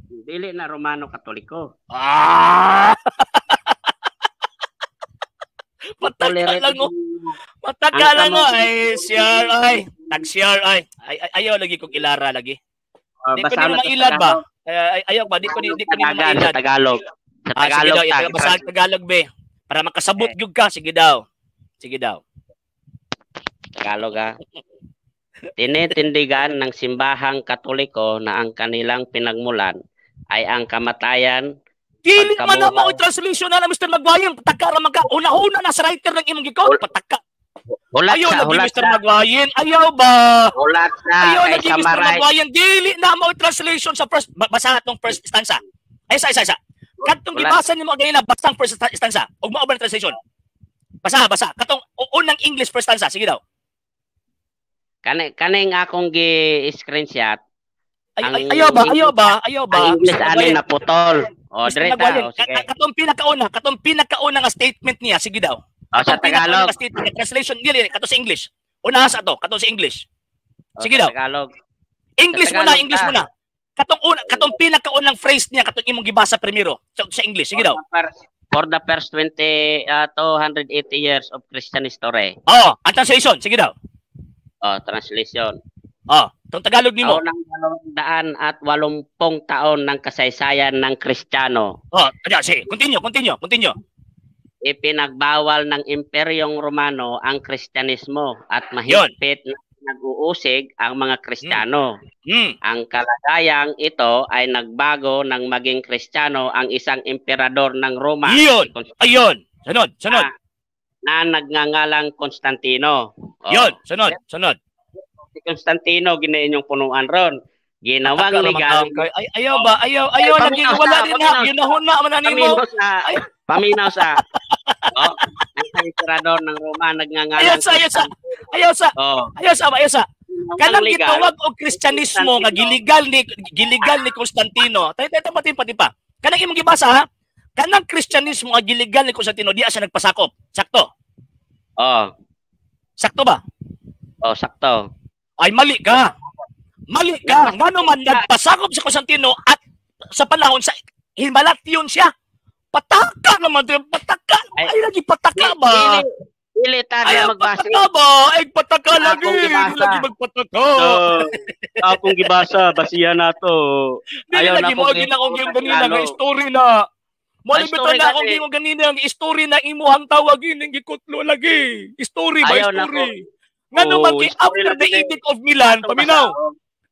Dili na Romano Katoliko. Ah! Pataka lang oh. Pataka lang oh. Ay, CR ay. Tag CR ay. Ay, ayaw lagi kong ilara lagi. Di ko ni mailad ba? Ay, ayaw ba? Di ko ni mailad. Sa Tagalog. Sa Tagalog. Sige daw, basa Tagalog be. Para makasabot gyud ka, sige daw. Sige daw. Tagalog ah. Tinitindigan ng simbahang Katoliko na ang kanilang pinagmulan ay ang kamatayan. Dili man na mao translation na Mr. Maguire, pataka ra man ka. Una-una na sa writer ng imong gikaw, pataka. Hulat ayaw sa, lagi hulat Mr. sa. Maguire, ayaw ba? Hulat sa, ayaw kay lagi Mr. Samaray. Maguire, dili na mao translation sa first, basa atong first stanza. Ay, isa, isa, isa. Katong gibasa nimo ganina, basta ang first stanza. Ug mao ba ang translation? Basa, basa. Katong unang English first stanza, sige daw. Kaning akong gi-screenshot. Ay, ayaw ba? Ayaw ba? Ayaw ba? Ang English ani na putol. O, dire ta. O, sige. Katong pinakauna nga statement niya, sige daw. O, sa Tagalog. Nga statement, translation, dili, kato sa English. Una sa to, kato sa English. Sige daw. Tagalog. English muna, English muna. Katong una, katong pinakaunang phrase niya, katong imong gibasa primero sa English. Sige daw. For the first 280 years of Christian history. Oh, ang translation, sige daw. Oh, translation. Oh, itong Tagalog nimo. Unang 280 taon ng kasaysayan ng Kristiyano. Oh, ayan, sige, continue, continue, continue. Ipinagbawal ng Imperyong Romano ang Kristyanismo at mahigpit na nag-uusig ang mga Kristiyano. Ang kalagayang ito ay nagbago nang maging Kristiyano ang isang emperador ng Roma. Yun! Ayun! Sunod, sunod. Na nagngangalang Constantino. Oh. Yun, sunod, sunod. Si Constantino, ginain yung punuan ron. Ginawang legal. Ay, ayaw ba? Ayaw, ayaw. Lagi, wala din ha. Yunahon na, manan mo. Paminaw sa. Oh, ang emperador ng Roma nagngangalang. Ayaw sa, ayaw sa. Ayaw sa. Ayaw sa, ayaw sa. Kanang gitawag og Kristyanismo nga giligal ni Constantino. Tay tay pati pati pa. Kanang imong gibasa ha. Kanang Kristyanismo nga giligal ni Constantino diya siya nagpasakop. Sakto. Oh. Sakto ba? Oh, sakto. Ay, mali ka. Mali ka. Ngano man nagpasakop si Constantino at sa panahon sa Himalatyon siya. Pataka naman, pataka. Ay, lagi pataka ba? Dili ta na magbasa. Pataka ba? Ay, pataka lagi. Dili lagi magpataka. Akong gibasa, basihan na to. Dili lagi mo ginakong yung ganina nga story na. Mo bitaw na akong gingon ganina ang story na imuhang tawagin ning gikutlo lagi. Story ba story? Ngano man kay after the Edict of Milan, paminaw.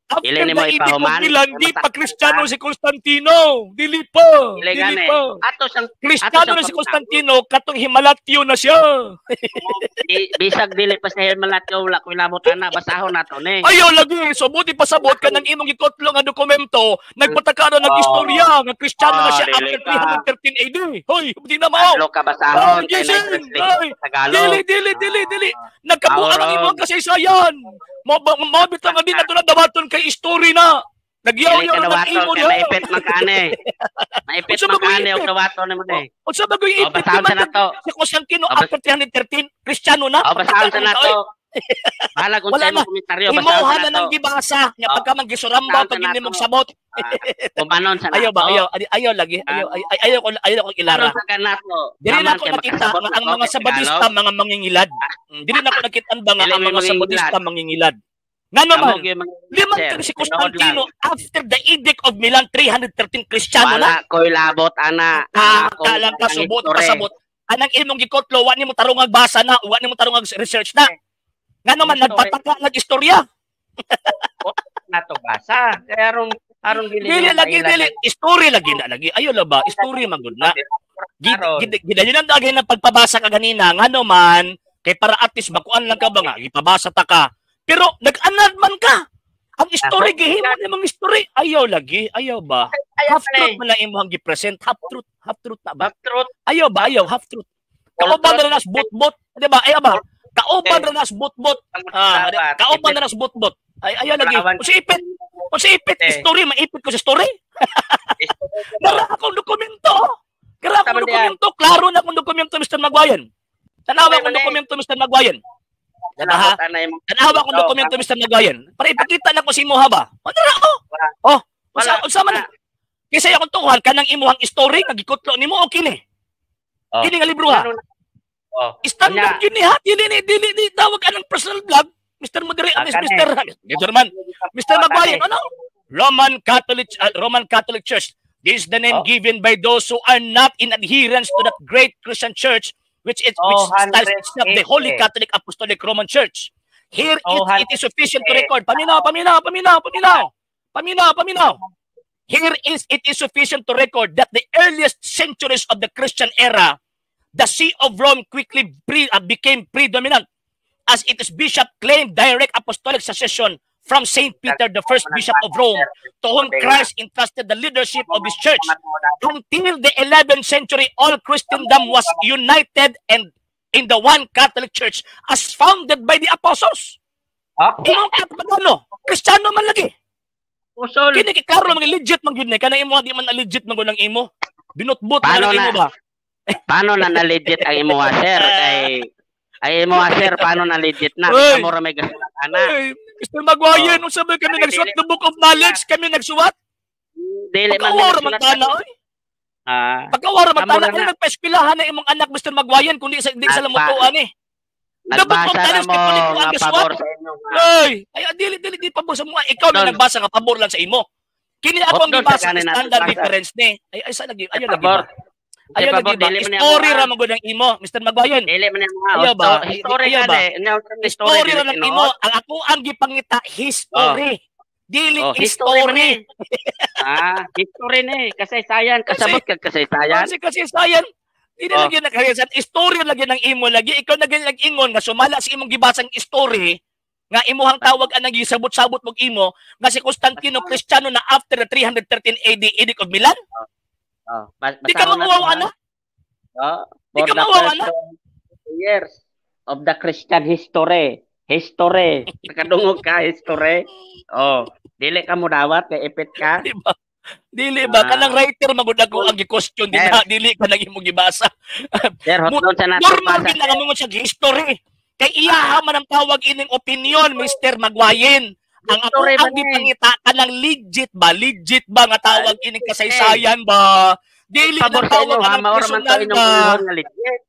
After the Edict of Milan, di pa Kristiyano si Constantino. Dili pa. Dili pa. Kristiyano na si Constantino, katong Himalatyo na siya. Bisag dili pa sa Himalatyo, wala ko inabot ana, basahon na to ni. Ayaw lagi, so buti pasabot ka ng imong gikotlo nga dokumento, nagpataka na nag-istorya nga Kristiyano na siya after 313 AD. Hoy, di na mao. Ano ka basahon? Dili, dili, dili, dili. Nagkabuang ang imong kasaysayan. Mabit lang din na ito na dawaton kay story na. Nagyaw-yaw na ng imo niya. Maipit man kane. Maipit man kane og dawaton nimo ni. Unsa ba gyud ipit man si Constantino after 313 Kristiyano na. O basahon sa nato. Bahala kung sa imong komentaryo, basahon sa nato. Imo nang gibasa nya pagka man gisuramba pag hindi mong sabot. Kumanon sa nato. Ayaw ba? Ayaw, ayaw lagi. Ayaw, ayaw ko, ayaw ko ilara. Dili na ako nakita ang mga Sabadista mga mangingilad. Dili na ako nakita ba nga ang mga Sabadista mangingilad. Nga naman, liman kag si Constantino after the Edict of Milan 313, Kristiyano na. Wala ko'y labot ana. Ah, kalang kasubot pasabot. Anang imong gikotlo, wa nimo tarungag basa na, wa nimo tarungag research na. Nga naman nagpataka nag istorya. Nato basa. Kaya aron aron dili dili lagi dili story lagi na lagi. Ayo la ba story man gud na. Gidayon ang dagay na pagpabasa ka ganina ngano man kay para at least makuan lang ka ba nga ipabasa ta ka. Pero nag-anad man ka. Ang story gihimo nimong story ayaw lagi, ayaw ba? Half truth man lang imong gi-present, half truth na ba? Half truth. Ayaw ba? Ayaw half truth. Kauban ra nas bot-bot, di ba? Ayaw ba? Kauban ra nas bot-bot. Ah, kauban ra nas bot-bot. Ay ayaw lagi. O si ipit story, maipit ko sa story. Dara akong dokumento. Dara akong dokumento, klaro na akong dokumento, Mr. Magwayan. Tanawa akong dokumento, Mr. Magwayan. Diba? Tanawa akong dokumento, Mr. Magwayan. Para ipakita na ko si imuha ba? O dara oh. Oh, unsa man? Kaysa akong tuhan kanang imuhang story nga gikutlo nimo o kini. Kini nga libro ha. Oh. Standard yun ni ha. Dili ni dili ni tawag anang personal vlog. Mr. Moderator, Mr. Mr. Man, Mr. Magwayan, ano? Roman Catholic Church. This is the name given by those who are not in adherence to that great Christian church which styles itself the Holy Catholic Apostolic Roman Church. Here it is sufficient to record. Paminaw, paminaw, paminaw, paminaw. Paminaw, paminaw. Here is it is sufficient to record that the earliest centuries of the Christian era, the See of Rome quickly became predominant as its bishop claimed direct apostolic succession from Saint Peter, the first bishop of Rome, to whom Christ entrusted the leadership of his church. Until the 11th century, all Christendom was united and in the one Catholic Church as founded by the apostles. Okay. Imong Pagano, Kristiyano man lagi. Usol. Kini kay klaro mga legit man gyud ni kana imo di man na legit man gud ang imo. Binutbot man Paano ang imo na? ba? Paano na na legit ang imo sir? Kay ay imo sir, paano na legit na? Uy. Kamo ra may gasulat ana. Ay, Mr. Magwayan, unsa ba kami Ay, nagsuwat dili. the book of knowledge? Kami nagsuwat? Dili man Pagkawara man nagsulat. tana oy. Ah, Pagkawara man Amo tana na kung na. nagpaeskwilahan na imong anak Mr. Magwayan kundi sa di sa lamutuan eh. The book of Nagbasa na knowledge mo kay kulit ko nga ang gisuwat. pabor sa inyo nga. Ay, ay dili dili di pabor sa mga ikaw na Don. nagbasa nga pabor lang sa imo. Kini ako ang Hotdog gibasa sa kanin natin standard basa. reference ni. Ay ay sa lagi ayo lagi Pabor. ba? Ayo lagi Pabor, ba? dili man niya Story mga- ra man gud ang imo, Mr. Magwayan. Dili man niya mga Ayaw ba? history Ayaw ka ba? de. Story History ra lang imo. Ang ako ang gipangita history. Dili Oh, history man history. eh. Ah, history ni kasaysayan, kasabot kag kasaysayan. Kasi kasi sayan. Dili lagi na kaya story lagi ng imo lagi ikaw na gyud nag-ingon nga sumala sa imong gibasang story nga imuhang tawag anang gisabot-sabot mog imo nga si Constantino Kristiyano na after the 313 AD Edict of Milan. Oh, Di ka basahon na mauwaw to, ha? ana. Oh, Di for ka the mauwaw first ana. 2 years of the Christian history. History. Nakadungog ka, history. Oh, dili ka mo dawat kay ipit ka. Di ba? Dili ba Ah. kanang writer magud ako ang gi-question din ha dili ka nang imong gibasa. Sir, hotdog sa nato Normal basa. gid na nga mo siya history. Kay iyaha man ang tawag ining opinion Mr. Magwayen. Ang ako History ang man eh. gipangita kanang legit ba? Legit ba nga tawag ining kasaysayan ba? Dili na Pabor sa tawag inyo ha, anang maura man to personal inyong ba? ilhon nga legit.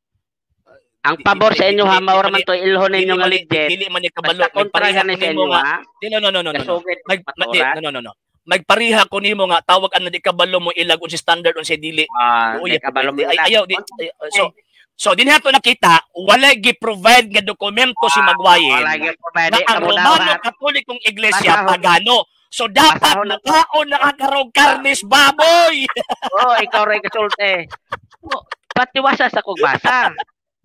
Ang pabor sa inyo ha, maura man to ilhon Dili ninyo nga man ni- legit. Dili man ni kabalo. Basta kontra Magpareha gani ko sa nimo inyo nga. ha. Di, no, no, no, no, no. Kasugid Di, maturan. no, no, no, no. Magpareha ko nimo nga tawag ano di kabalo mo ilag unsi standard unsi dili. Ah, Oo, di kabalo mo ay, ilag. ayaw di ay, so so dinhi ato nakita walay gi-provide nga dokumento si Magwayen Wala gyud provide na di ang ka mo Romano dawat. Katolikong Iglesia Basahon. pagano. So dapat Basahon na- mukaon na kakarog karnis baboy. Oh, ikaw ray kasulti. Oh, patiwasa sa kog basa.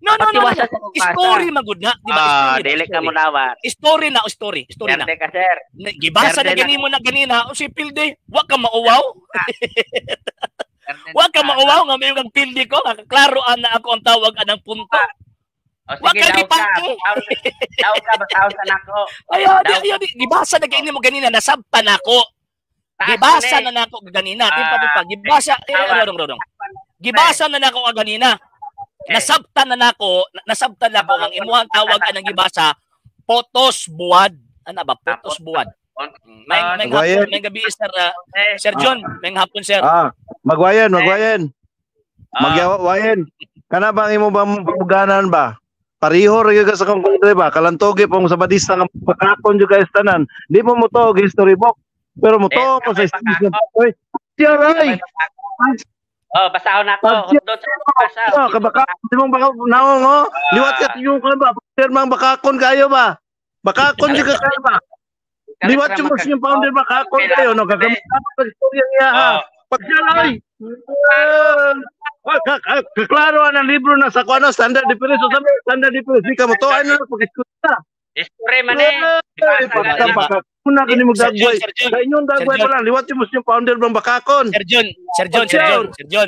No, no, no, no. Patiwasa sa kog basa. Story magud na, di ba? Ah, Story ba? dili ka Story. mo dawat. Story na, story, story na. Perde ka, sir. Gibasa na Perde na. gani mo na ganina, o si Pilde, wa ka mauwaw. Perde Wa ka na. mauwaw nga may kang pildi ko, nga klaro ana ako ang tawag anang punto. O Wa sige, ka daw ka. gipangki. Daw ka, basahon sa nako. Ayaw, di, Daw. ayaw, di, gibasa na gani mo ganina, nasabtan ako. Taas Gibasa na na nako ganina, Ah, timpa timpa. Gibasa, eh, tawa. rong rong. Gibasa na nako ganina. Eh. Nasabtan na nako, nasabtan nako ang imuhang tawag anang gibasa, potos buwad. Ana ba potos buwad? May Magwayan. hapon, may gabi sir, Eh, Sir John, may hapon sir. Ah, magwayan, magwayan. Ah. Magyawa, wayan. Kana bang imo bang buganan ba? Pareho ra gyud ka sa akong padre ba? Kalantogi pong sa Badista nga bakakon jud kayo sa tanan. Di mo mo og history book. Pero mo Eh, mo sa kamay history book. Oy, siya ay. Oh, basahon ako. Doon sa basa. Oh, kabaka di mo baka naong oh. Liwat ka yung kan ba? Sir mang bakakon kayo ba? Bakakon jud ka kayo ba? Liwat yung mas yung founder bakakon kayo no kagamit ang istorya niya ha. Pagkalay. Kaklaro ang libro na sa kuano standard difference so sabi standard difference di ka mo to ano pag-istorya. History man eh. Baka una kini mo dagway. Sa inyong dagway pa lang liwat yung yung founder bang bakakon. Sir John, Sir John, Sir John, Sir John.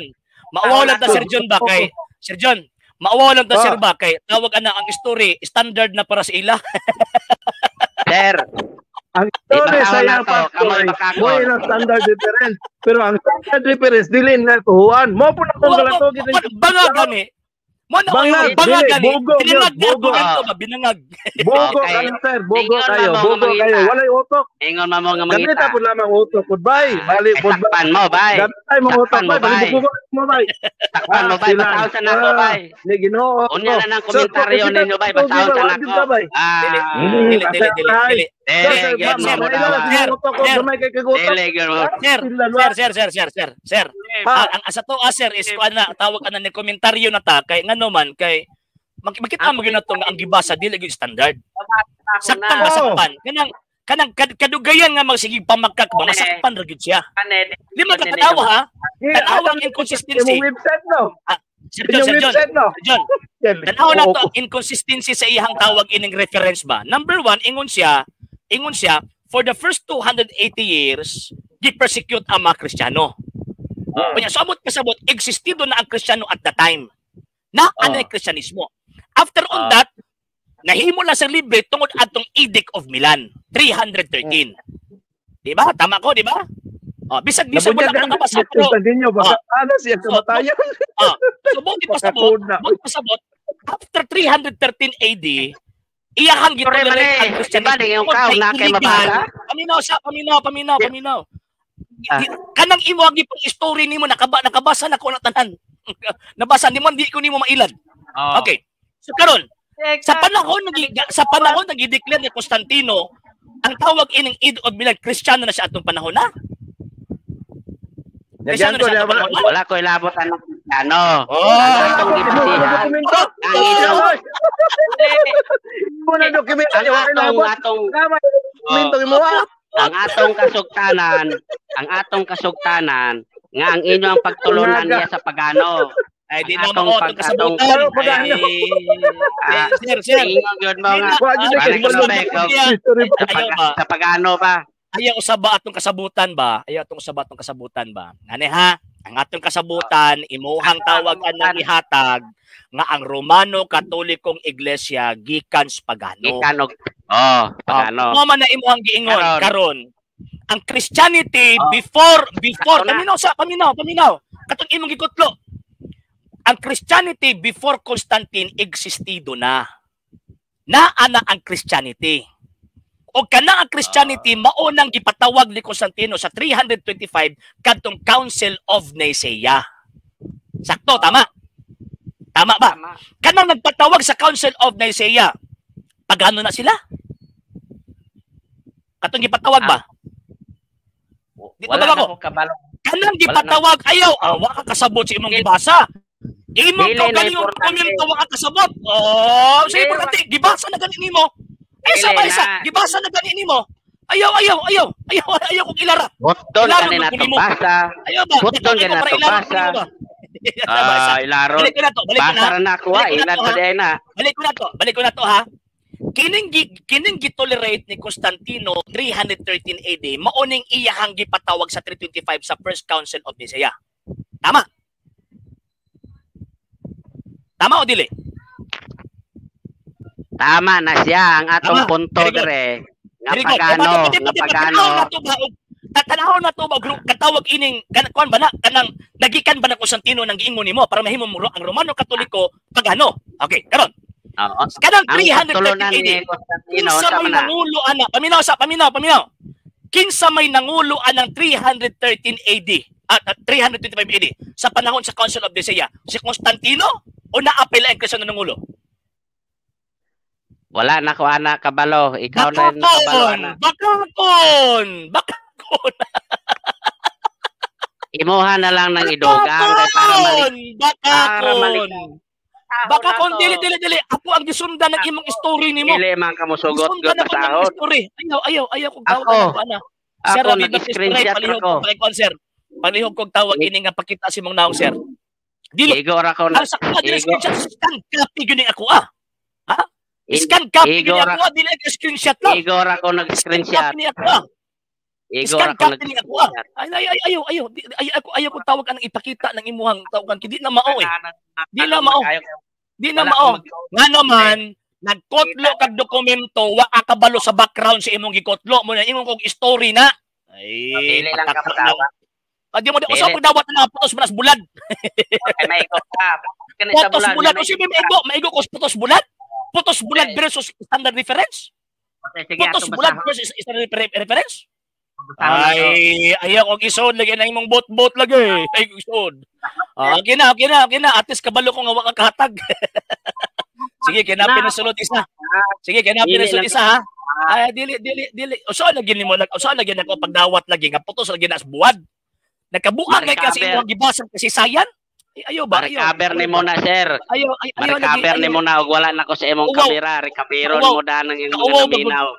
Mauwaw lang ta Sir John ba kay Sir John, mauwaw lang ta Sir ba kay tawag ana ang story standard na para sa ila. Sir, ang story sa iyang pastor, mo ilang standard difference. Pero ang standard difference dili na tuhuan. Mo po na kung galatog banga gani. Mo na banga, banga gani. Binangag bogo ba binangag. Bogo kayo sir, bogo kayo, bogo kayo. Walay utok. Ingon man mo nga mangita. Gamit po lamang utok. Goodbye. Bali goodbye. Sakpan mo bay. Gamit mo utok bay. Bali bugo mo bay. Sakpan mo bay. Basahon sa nako bay. Ni Ginoo. Unya na nang komentaryo ninyo bay. Basahon sa nako. Dili dili dili dili. Sir, sir, sir, sir, sir. Ang asa to sir is kuan na tawag ana ni komentaryo na ta kay ngano man kay makita mo gyud nato nga ang gibasa dili gyud standard. Sakpan ba sakpan? Kanang kanang kadugayan nga magsigig pamakak ba masakpan ra gyud siya. Lima ka tanawa ha. Tanawa ang inconsistency. Website no. Sir John, Sir John, Sir John. Tanawa na to ang inconsistency sa iyang tawag ining reference ba. Number one, ingon siya, for the first 280 years, gi-persecute ang mga Kristiyano. Kanya, so amot kasabot, existido na ang Kristiyano at the time. Na ano yung Kristyanismo. After on that, nahimo lang sa libre tungod atong Edict of Milan, 313. Di ba? Tama ko, di ba? Oh, bisag wala ka nakabasa pero baka siya kamatayan. So buti pasabot, after 313 AD, iyahang gitolerate ang Kristyanismo. Diba, kay mabasa? Paminaw siya, paminaw. Kanang imo ang gipang story nimo nakabasa na ko na tanan. Nabasa nimo di ko nimo mailad. Okay. So karon, sa panahon nag-declare ni Constantino ang tawag ining Edict of Milan, Kristiyano na siya atong panahon na. Kristiyano na siya atong panahon na. Wala ko ilabot ang Kristiyano. Ang atong gibasihan. Ang inyong ang atong kasugtanan nga ang inyo ang pagtulunan niya sa pagano. Ay di na mo atong kasabutan. Sir, sir. Sa pagano ba? Ayaw usaba atong kasabutan ba? Ayaw atong usaba atong kasabutan ba? Ngani ha? Ang atong kasabutan imuhang tawag anang ihatag nga ang Romano Katolikong Iglesia gikan sa pagano. Gikan og pagano. Mo man na imuhang giingon karon. Ang Christianity before paminaw sa paminaw. Katong imong gikutlo. Ang Christianity before Constantine existido na. Naa na ang Christianity. O kana ang Christianity mao nang gipatawag ni Constantino sa 325 kadtong Council of Nicaea. Sakto, tama? Tama ba? Tama. Kanang nagpatawag sa Council of Nicaea, pagano na sila? Katong gipatawag ba? Dito wala ba ako? Kanang gipatawag, ayaw, wa ka kasabot sa imong gibasa. Imong kaugalingong dokumento wa ka kasabot. Oh, sa importante, gibasa na gani nimo. Ay, sama isa, gibasa na gani nimo. Ayaw, ayaw, ayaw. Ayaw, ayaw kong ilara. Hotdon gani na to basa. Ayaw ba? Hotdon gani na to basa. Ilaro. Balik ko na to, balik ko na. Basa na ako, ilad pa din na. Balik ko na to, balik ko na to ha. Kining gitolerate ni Constantino 313 AD, mao ning iyahang gipatawag sa 325 sa First Council of Nicaea. Tama? Tama o dili? Tama na siya ang atong punto dire. Nga pagano, nga pagano. Tatanaw na to ba katawag ining kuan ba na kanang nagikan ba na Constantino nang giingon nimo para mahimo mo ang Romano Katoliko pagano. Okay, karon. Kanang 313 AD. Kinsa may nangulo ana? Paminaw sa paminaw, paminaw. Kinsa may nangulo anang 313 AD at 325 AD sa panahon sa Council of Nicaea? Si Constantino o naapil ang Kristiyano nangulo? Wala na ko ana kabalo. Ikaw na nakabalo ana. Bakakon! Bakakon! Imuha na lang ng idugang kay para malik. Bakakon! Bakakon, dili dili dili. Ako ang gisundan ng imong story nimo. Dili man ka mosugot gyud basahon. Ayaw, ayaw, ayaw kog tawag ako ana. Sir, ako nag-screenshot ako. Sir, palihog kog tawag ini nga pakita si mong naong sir. Dili. Igo ra ko na. Sa ko dili screenshot, scan copy gyud ako ah. Ha? Scan copy gyud ako, dili screenshot lang. Igo ra ko nag-screenshot. Igo ra ko nag-screenshot. Ay ay ayaw ayaw ay ako ayaw ko tawag anang ipakita ng imuhang tawagan kay di na mao eh. Di na mao. Di na mao. Ngano man nagkotlo kag dokumento wa kabalo sa background sa imong gikotlo mo na imong kog story na. Ay, dili lang ka padawa. Adi mo di usa pagdawat na putos manas bulad. Okay, maigo ka. Putos bulad o sige maigo, maigo ko putos bulad. Putos bulad versus standard reference. Okay, sige, putos bulad versus standard reference. Ay, ayaw kog isod lagi na imong bot-bot lagi. Ay isod. Okay na, okay na, okay na. At least kabalo ko nga wa ka kahatag. Sige, kinapin na sulod isa. Sige, kinapin na sulod isa ha. Ay, dili, dili, dili. Usa lagi nimo, usa lagi nako pagdawat lagi nga putos lagi na sa buwad. Nakabuang kay kasi imong gibasa kasi sayan. Ay, ayaw ba? Ayaw. Recover nimo na sir. Ayaw, ayaw. Recover nimo na og wala nako sa imong kamera, recoveron mo daan ang imong naminaw.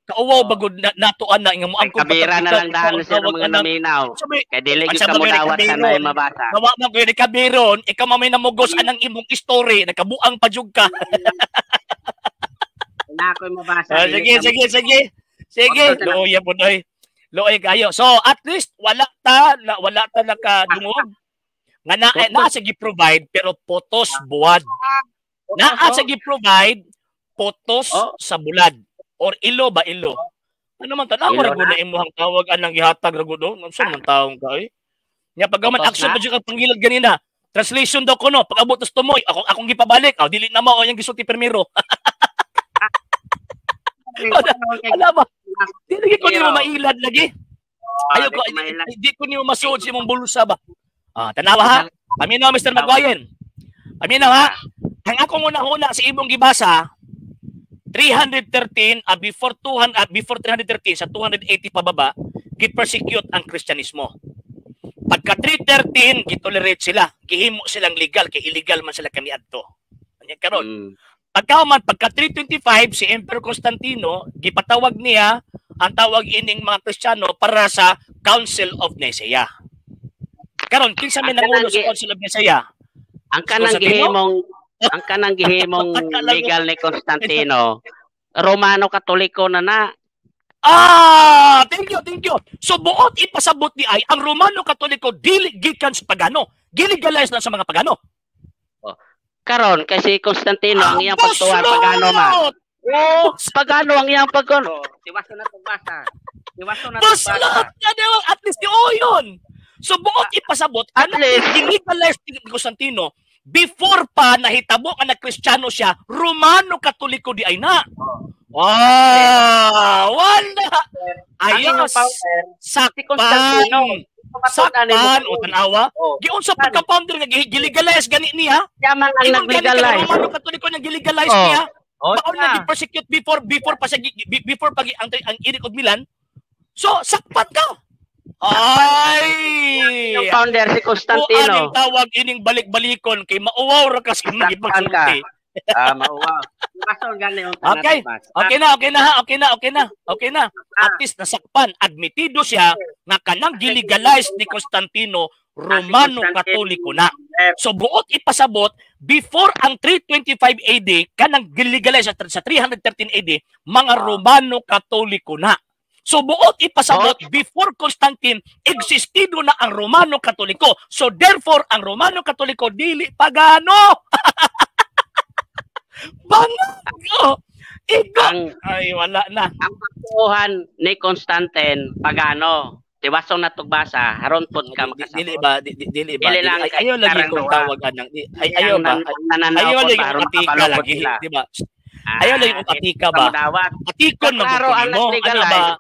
Kauwaw bagod natuan na nga mo ang kamera na lang daan sir mga naminaw. Kay dili gyud ka mo dawat sa nay mabasa. Nawa man ko recoveron, ikaw man may namugos anang imong story, nakabuang pa jud ka. Na ako'y mabasa. Sige, sige, sige. Sige, luoy po doy. Luoy kayo. So at least wala ta nakadungog. Nga naa sa gi-provide pero potos buwad. Naa sa gi-provide potos sa bulad. Or ilo ba ilo? Ano man tan-aw ra gud na imong tawag anang gihatag ra gud oh. Unsa man taong ka eh? Nya pagkaman action pa jud kang pangilad ganina. Translation daw kuno pag abot tas tumoy ako akong gipabalik. Aw dili na mao ang gisulti permiro. Wala ba? Dili ko nimo mailad lagi. Ayo ko di ko nimo masuod sa imong bulsa ba. Ah, tanawa ha. Paminaw Mr. Maguire. Paminaw ha. Ang akong una-una sa imong gibasa 313 before 200 before 313 sa 280 pababa gi-persecute ang Kristyanismo. Pagka 313 gitolerate sila, gihimo silang legal kay illegal man sila kaniadto. Anya karon. Pagka man pagka 325 si Emperor Constantino gipatawag niya ang tawag ining mga Kristiyano para sa Council of Nicaea. Karon kinsa may nangulo sa Council of Nicaea? Ang kanang gihimong legal ni Constantino, Romano Katoliko na na. Ah, thank you, thank you. So buot ipasabot ni ay ang Romano Katoliko dili gikan sa pagano, gilegalize na sa mga pagano. Oh. Karon kasi Constantino ang iyang pagtuwa pagano man. Oh, pagano ang iyang pagkono. Tiwaso na pagbasa. Tiwaso na pagbasa. At least yun. So buot ipasabot at least gilegalize ni Constantino before pa nahitabo nga nagkristyano siya, Romano Katoliko di ay na. Wow! Wala! Ayos! Sakpan! Sakpan! O tanawa? Giunsa pagka-founder nga gilegalize gani niya? Siya man ang nag-legalize. Romano Katoliko nga gilegalize niya. Baon na gi-persecute before pa siya before pa ang Edict of Milan. So sakpan ka. Ay! Yung founder si Constantino. Anong tawag ining balik-balikon kay mauwaw ra kasi magipagsulti. Ah, mauwaw. Okay. Okay na, okay na, okay na, okay na. Okay na. At least nasakpan, admitido siya nga kanang gilegalize ni Constantino Romano Katoliko na. So buot ipasabot before ang 325 AD kanang gilegalize sa 313 AD mga Romano Katoliko na. So buot ipasabot before Constantine existido na ang Romano Katoliko. So therefore ang Romano Katoliko dili pagano. Bango. Igo. Ay wala na. Ang pagtuuhan ni Constantine pagano. Tiwasong natugbasa haron pud ka makasabot. Dili ba dili ba? Ayaw lagi kong tawag anang ay ayaw ba? Ayaw lagi kong atika lagi, di ba? Ayaw lagi kong atika ba? Atikon maguguni mo. Ano ba?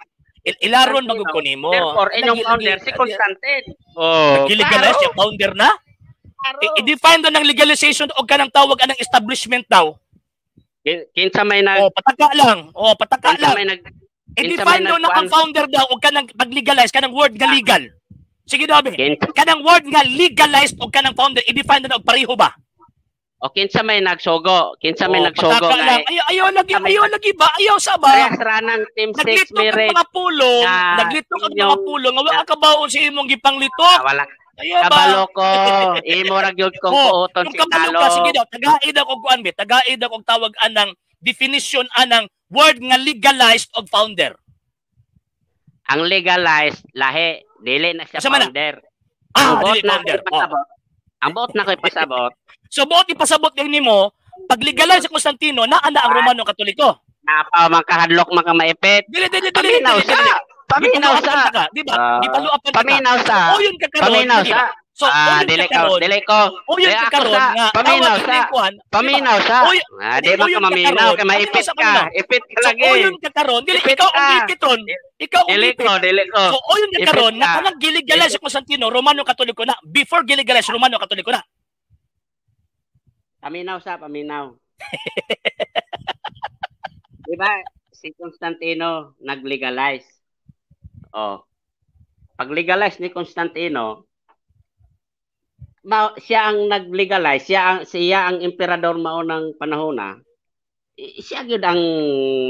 Ilaron maguguni mo. Therefore, inyong founder si Constantine. Oh, gilegalize siya founder na? I-define daw ng legalization o kanang tawag anang establishment daw. Kinsa may nag Oh, pataka lang. Oh, pataka kinsa lang. may nag I-define daw na ang founder daw og kanang pag-legalize kanang word nga legal. Sige daw, be. Kinsa Kanang word nga legalized og kanang founder, i-define na og pareho ba? O kinsa may nagsugo? Kinsa may Oh, nagsugo pataka lang. kay Ayaw, ayaw lagi, ayaw lagi ba? Ayaw sa ba? Parehas ra nang team 6 Naglitok ang marriage. mga pulong, na naglitok ang mga inyong- pulong nga wa ka baon sa imong gipanglitok. Ah, wala Ayaw ba? kabalo ko. Imo ra gyud kong Oh, kuoton kung si kabalo Talo. ka, sige daw, tagaid ako kuan be, tagaid ako tawag anang definition anang word nga legalized og founder. Ang legalized lahi, dili na siya Asa man na? founder. Ah, Ang buot dili na founder. ko ipasabot. Ang buot na ko ipasabot. So buot ipasabot din nimo, pag legalize sa Constantino, naa na ang Romano Katoliko. Napa man kahadlok man ka maipit. Dili dili dili. Paminaw Dili, sa. dili. Paminaw Gipaluapan sa. ta ka, di ba? Ah, Gipaluapan ta ka. Paminaw sa. Uyon ka karon, Paminaw di ba? sa. So, Ah, uyon dili ka ko, karon. dili ko. Uyon Dili ka ako karon sa. nga Paminaw tawag sa. ni kuan. di ba? Paminaw sa. Uy, Ah, di man ka uyon ka maminaw karon. kay maipit Paminaw sa ka. paminaw. Ipit ka So, lagi. uyon ka karon, dili Ipit ikaw ang ka. gipit ron. Ikaw ang Dili gipit. ko, dili ko. So, uyon ka Ipit karon nga ka. kanang gilegalize si Constantino, Romano Katoliko na. Before gilegalize, Romano Katoliko na. Paminaw sa, paminaw. Di ba si Constantino nag-legalize? Oh. Pag legalize ni Constantino, siya ang nag-legalize, siya ang emperador mao ng panahon na. Siya gyud ang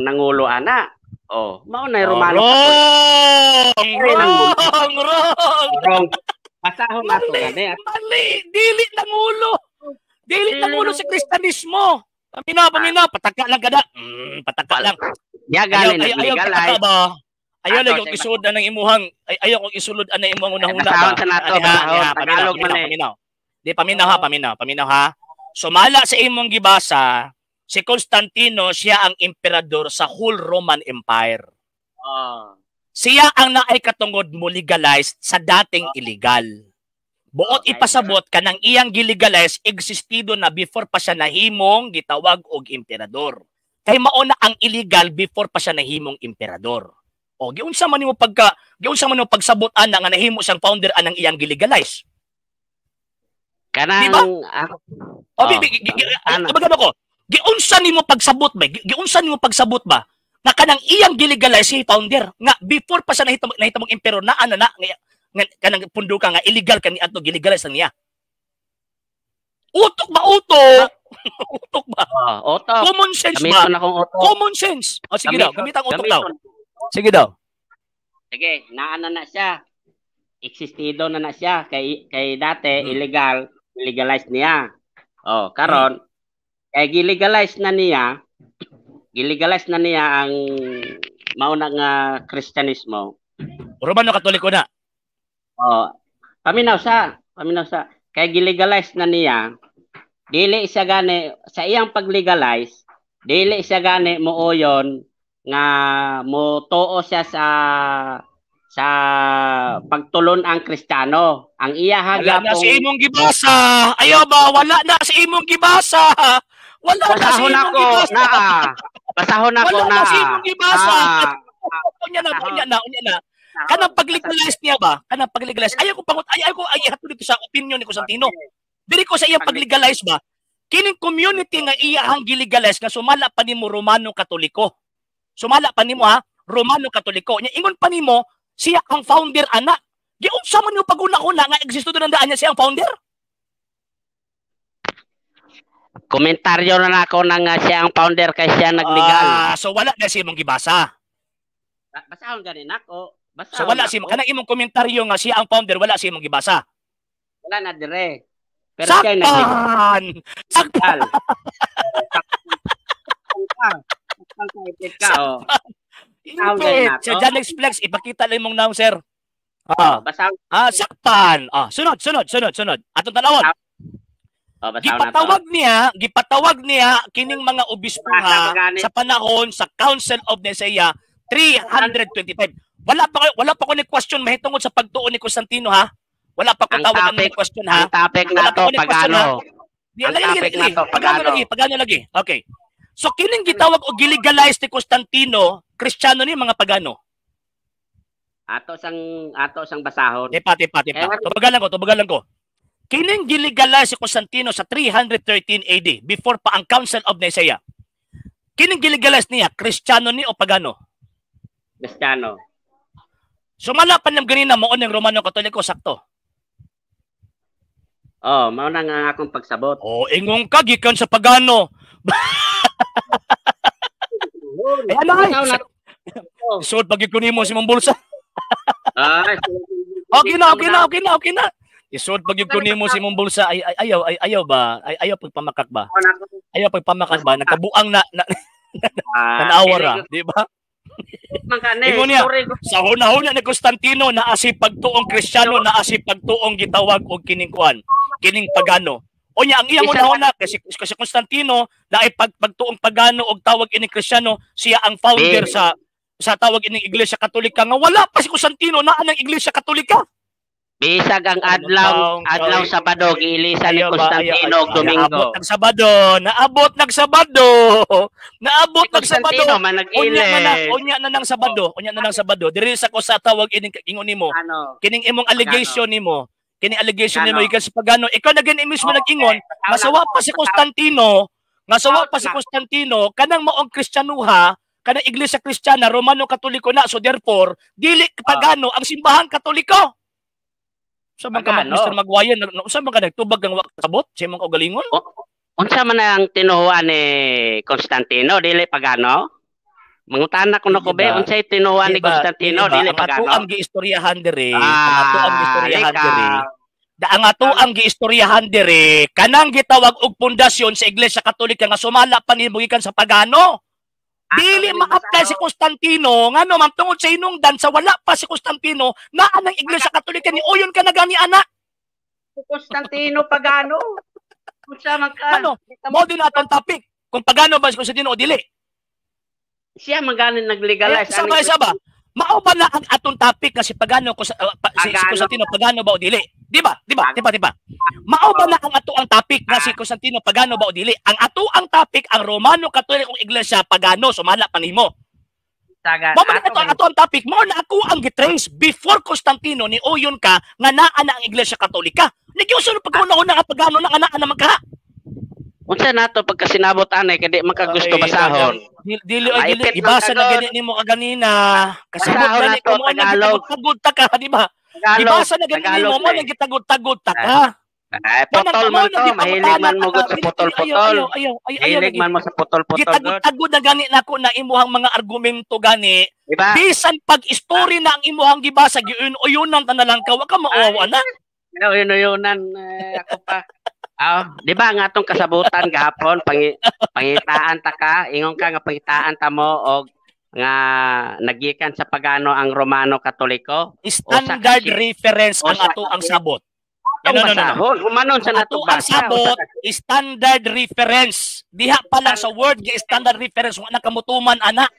nangulo ana. Oh, mao na Oh, Romano Catholic. wrong, wrong, wrong. Wrong. Basahon nato Mali, gani. mali, dili nangulo. Dili Dili nangulo sa nangulo. Kristanismo. Paminaw, paminaw, pataka lang kada. Pataka lang. Siya Ayaw, gani ayaw, ayaw, nag-legalize. pataka ba? Ayaw Ato, lagi kong sa isulod na ng imuhang, ay, ayaw kong isulod na imuhang unang-una ba? Basahon sa nato, Ani ha, basahon. ani ha, paminaw, Tagalog man paminaw, eh. paminaw. Di, paminaw ha, paminaw, paminaw ha. Sumala sa imong gibasa, si Constantino siya ang emperador sa whole Roman Empire. Oh. Siya ang naay katungod mo legalize sa dating illegal. Buot ipasabot kanang iyang gilegalize existido na before pa siya nahimong gitawag og emperador. Kay mao na ang illegal before pa siya nahimong emperador. O giunsa man nimo pagsabot ana nga nahimo siyang founder anang iyang gilegalize. Kanang Di ba? ako, O Oh, bi ano? bi ko. Giunsa nimo pagsabot ba? Giunsa nimo pagsabot ba? Nga kanang iyang gilegalize si founder nga before pa siya nahitamo emperor na ana na nga kanang punduka nga illegal kani adto gilegalize na niya. Utok ba utok? Utok ba? Oh, utok. Common sense ba? Gamiton akong utok. Common sense. O sige daw, gamit ang utok daw. Gamiton. Sige daw. Sige, naana na siya. Existido na na siya kay kay dati illegal, legalize niya. Oh, karon kay gilegalize na niya, gilegalize na niya ang mauna nga Kristyanismo. Romano Katoliko na. Oh, paminaw sa. Kay gilegalize na niya, dili siya gani sa iyang paglegalize, dili siya gani muuyon nga mo tuo siya sa pagtulon ang Kristiyano. Ang iya Wala na hagapong si imong gibasa. Ayaw ba? Wala na si imong gibasa. Wala na si Basahon imong ako gibasa. naa. Basahon ako Wala na naa. si imong gibasa. Ah, Unya na, unya na, unya na. Kanang pag-legalize niya ba? Kanang pag-legalize. Ayaw ko pangut, ayaw ko ay hatod dito sa opinion ni Constantino. Dili ko sa iyang pag-legalize ba? Kining community nga iyahang gilegalize nga sumala pa nimo Romano Katoliko. Sumala pa nimo ha, Romano Katoliko. Nya ingon pa nimo siya ang founder ana. Giunsa man yung paguna-una nga existo doon ang daan niya siya ang founder? Komentaryo na nako na nga siya ang founder kay siya naglegal. Ah, so wala na siya imong gibasa. Basahon gani nako. Basahon So wala siya nako. kanang imong komentaryo nga siya ang founder, wala siya imong gibasa. Wala na dire. Pero siya naglegal. Sakpan! Sakpan! Sakpan ka. Sakpan ka, ipit ka, oh. Tawag Ipit! na to. Sir Janex Flex, ipakita lang imong naong, sir. Ah, Basahon. ah, sakpan. Ah, sunod, sunod, sunod, sunod. Atong tanawon. Oh, basahon na to. Gipatawag niya kining mga obispo ha, Gani. sa panahon sa Council of Nicaea 325. Wala pa ko ni question mahitungod sa pagtuo ni Constantino ha. Wala pa ko Ang tawag ang topic- question ha. Ang topic Wala na pa to, ko ni question, ha. pagano. Di, Ang lagi, lagi, topic lagi. na to, Pagano pagano. lagi, pagano lagi. Okay. So kining gitawag og gilegalize ni Constantino, Kristiyano ni mga pagano. Ato sang basahon. Tepa, tepa, tepa. Eh, Tubagan lang ko, tubagan lang ko. Kining gilegalize si Constantino sa 313 AD, before pa ang Council of Nicaea. Kining gilegalize niya, Kristiyano ni o pagano? Kristiyano. Sumala pa nang ganina mao ning Romano Katoliko, sakto. Oh, mao na nga akong pagsabot. Oh, ingon ka gikan sa pagano. Ay, ano ay? Sud pag ko nimo si mong bulsa. Ay, okay na, okay na, okay na, okay na. Isod pag ko nimo si mong bulsa ay, ay ayaw ay ayaw ba? Ay ayaw pagpamakak ba? Ayaw pagpamakak ba? Nagkabuang na, na tanawa ra, di ba? Ingon niya, sa hunahuna ni Constantino naa si pagtuong Kristiyano, naa si pagtuong gitawag og kining kuan, kining pagano. O niya ang iyang hunahuna kasi kasi Constantino naay pagtuong pagano og tawag ining Kristiyano, siya ang founder sa tawag ining Iglesia Katolika nga wala pa si Constantino naa ng Iglesia Katolika. Bisag ang adlaw, adlaw Sabado giilisan ni Constantino og Domingo. Naabot ng Sabado, naabot ng Sabado. Naabot ng Sabado. Unya na, unya na ng Sabado, unya na ng Sabado. Diri sa ko sa tawag ining ingon nimo. Kining imong allegation nimo, kining allegation nimo gikan sa pagano. Ikaw na gani mismo nag-ingon, masawa pa si Constantino, masawa pa si Constantino kanang maong Kristiyanuha, kanang Iglesia Kristiyana, Romano Katoliko na, so therefore dili pagano ang simbahan Katoliko. Sa man ka Mr. Maguire, unsa man ka nagtubag kang wa kasabot sa imong kaugalingon? Unsa man ang tinuhuan ni Constantino, dili pagano? Mangutana ko nako be, unsay tinuhuan ni Constantino, dili pagano? Ang atuang giistoryahan diri, ang atuang giistoryahan diri. Ang atuang giistoryahan diri, kanang gitawag og pundasyon sa Iglesia Katolika nga sumala pa nimo gikan sa pagano. Dili ma-apply si Constantino ngano man tungod sa hinungdan sa wala pa si Constantino naa ng Iglesia Katolika ni uyon ka na gani ana. Si Constantino pagano. Unsa man ka? Ano? Mo din atong topic kung pagano ba si Constantino o dili. Siya man gani naglegalize. Sabay saba. Mao ba na ang atong topic kasi pagano ko si Constantino pagano ba o dili? Di ba? Di ba? Di ba? Di ba? Mao ba na ang ato ang topic na si Constantino pagano ba o dili? Ang ato ang topic ang Romano Katolikong Iglesia pagano sumala pa nimo. Mao man ato ang topic, mao na ako ang gitrace before Constantino ni uyon ka nga naa na ang Iglesia Katolika. Nagyuson pagkauna-una nga pagano na nga naa na man ka. Unsa nato pagkasinabot anay kay di man ka gusto basahon. Dili ay dili ibasa na gani nimo kaganina. Kasabot gani ko mo nagtagod ta ka, di ba? Ibasa na gani nimo mo nagtagod-tagod ta ka. Ay putol man to, mahilig man mo gud sa putol-putol. Mahilig man mo sa putol-putol. Gitagod-tagod na gani nako na imuhang mga argumento gani. Bisan pag istorya na ang imuhang gibasa giun-uyunan ta na lang ka, wa ka mauwaw ana. Uyun-uyunan ako pa. Di ba nga atong kasabutan gahapon pangitaan ta ka, ingon ka nga pangitaan ta mo og nga nagikan sa pagano ang Romano Katoliko. Standard reference ang ato ang sabot. No, no, no. Humanon sa nato ang sabot, standard reference. Diha pa lang sa word nga standard reference wa na kamutuman ana.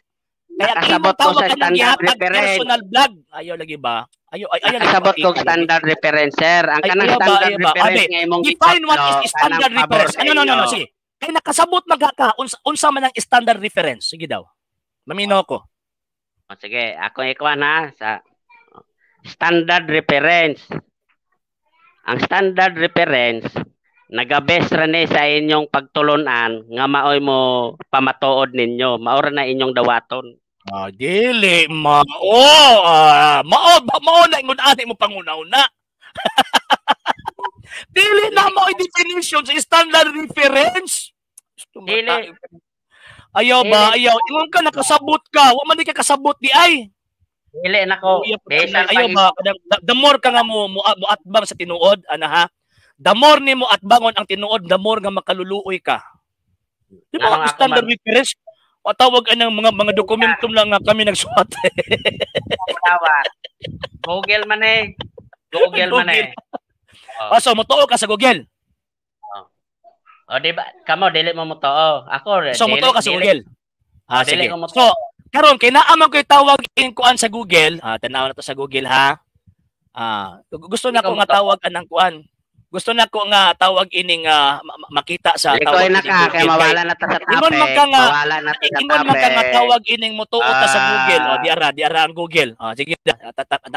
Kaya nakasabot ko sa standard reference. Personal vlog. Ayaw lagi ba? Ayaw ay ayaw nakasabot ko standard reference, sir. Ang kanang standard reference nga imong define what is standard reference. Ano no no no, sige. Kay nakasabot magka unsa man ang standard reference. Sige daw. Mamino ko. O sige, ako ikuan ha sa standard reference. Ang standard reference nagabes ra ni sa inyong pagtulunan nga maoy mo pamatuod ninyo, mao ra na inyong dawaton. Ah, dili mao. Mao mao na ingon ani mo panguna-una. Dili na mao definition sa standard reference. Dili. Ayaw ba? Ayaw. Ingon ka nakasabot ka. Wa man di ka kasabot di ay. Dili nako. Ayaw ba? The more ka nga mo atbang sa tinuod, ana ha. The more nimo atbangon ang tinuod, the more nga makaluluoy ka. Di ba standard reference? O tawag anang mga dokumentum lang nga kami nagsuwat. Google man eh. Google man eh. Oh. So motuo ka sa Google. Oh. O di ba kamo dili mo motuo. Ako so motuo ka sa Google. Ah, sige. So karon kay naa man koy tawag in kuan sa Google. Ah, tan-aw na to sa Google ha. Ah, gusto na ko nga tawag anang kuan. Gusto na ko nga tawag ining makita sa tawag ining Google. Kay mawala na ta sa topic. Ingon man ka nga, ingon man ka nga tawag ining motuo ta sa Google. O di ara ang Google. O sige,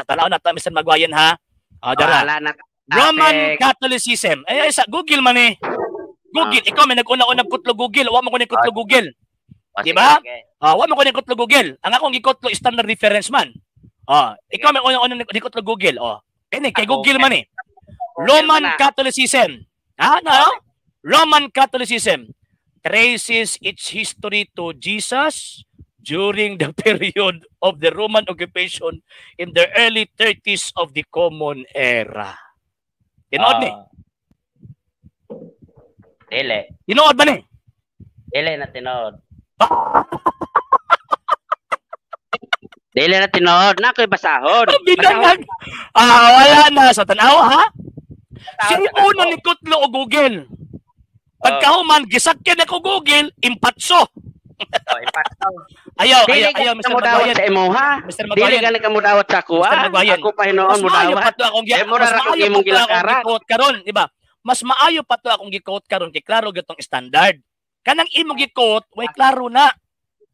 tanaw na ta Mr. Maguire ha. O dara. Roman Catholicism. Ay sa Google man eh. Google, ikaw may nag-una-unang kutlo Google. Wa man ko ni kutlo Google. O, Di sige, ba? sige. Ah, wa man ko nikutlo Google. Ang akong gikutlo, standard reference man. Ah, ikaw may unang nikutlo Google. Oh. Kini kay Ako, Google man eh. Google Roman man na. Catholicism. Ah, no? Roman Catholicism traces its history to Jesus during the period of the Roman occupation in the early 30s of the Common Era. Tinuod ni? Ah. Dili. Tinuod ba ni? Dili na tinuod. Dili na tinuod. Na ako'y basahon. Binangag. Ah, wala na. Sa tanaw, ha? Basahon Siya sa una ako. ni Kutlo o Google. Pagkahuman, gisakyan ako Google, impatso. Oh, impatso. Ayaw, Dili ayaw, ayaw, gani Mr. ka mudawat Magwayan. sa imuha. Mr. Dili Magwayan. gani ka mudawat sa ako, Mr. ah. Magwayan. Ako pa hinuon Mas maayo mudawat. pa to akong Eh, mura mas ra kog maayo pa imong to akong gilakaran. gi-quote karon, di ba? Mas maayo pa to akong gi-quote karon kay klaro gyud tong standard. Kanang imong gi-quote, way klaro na.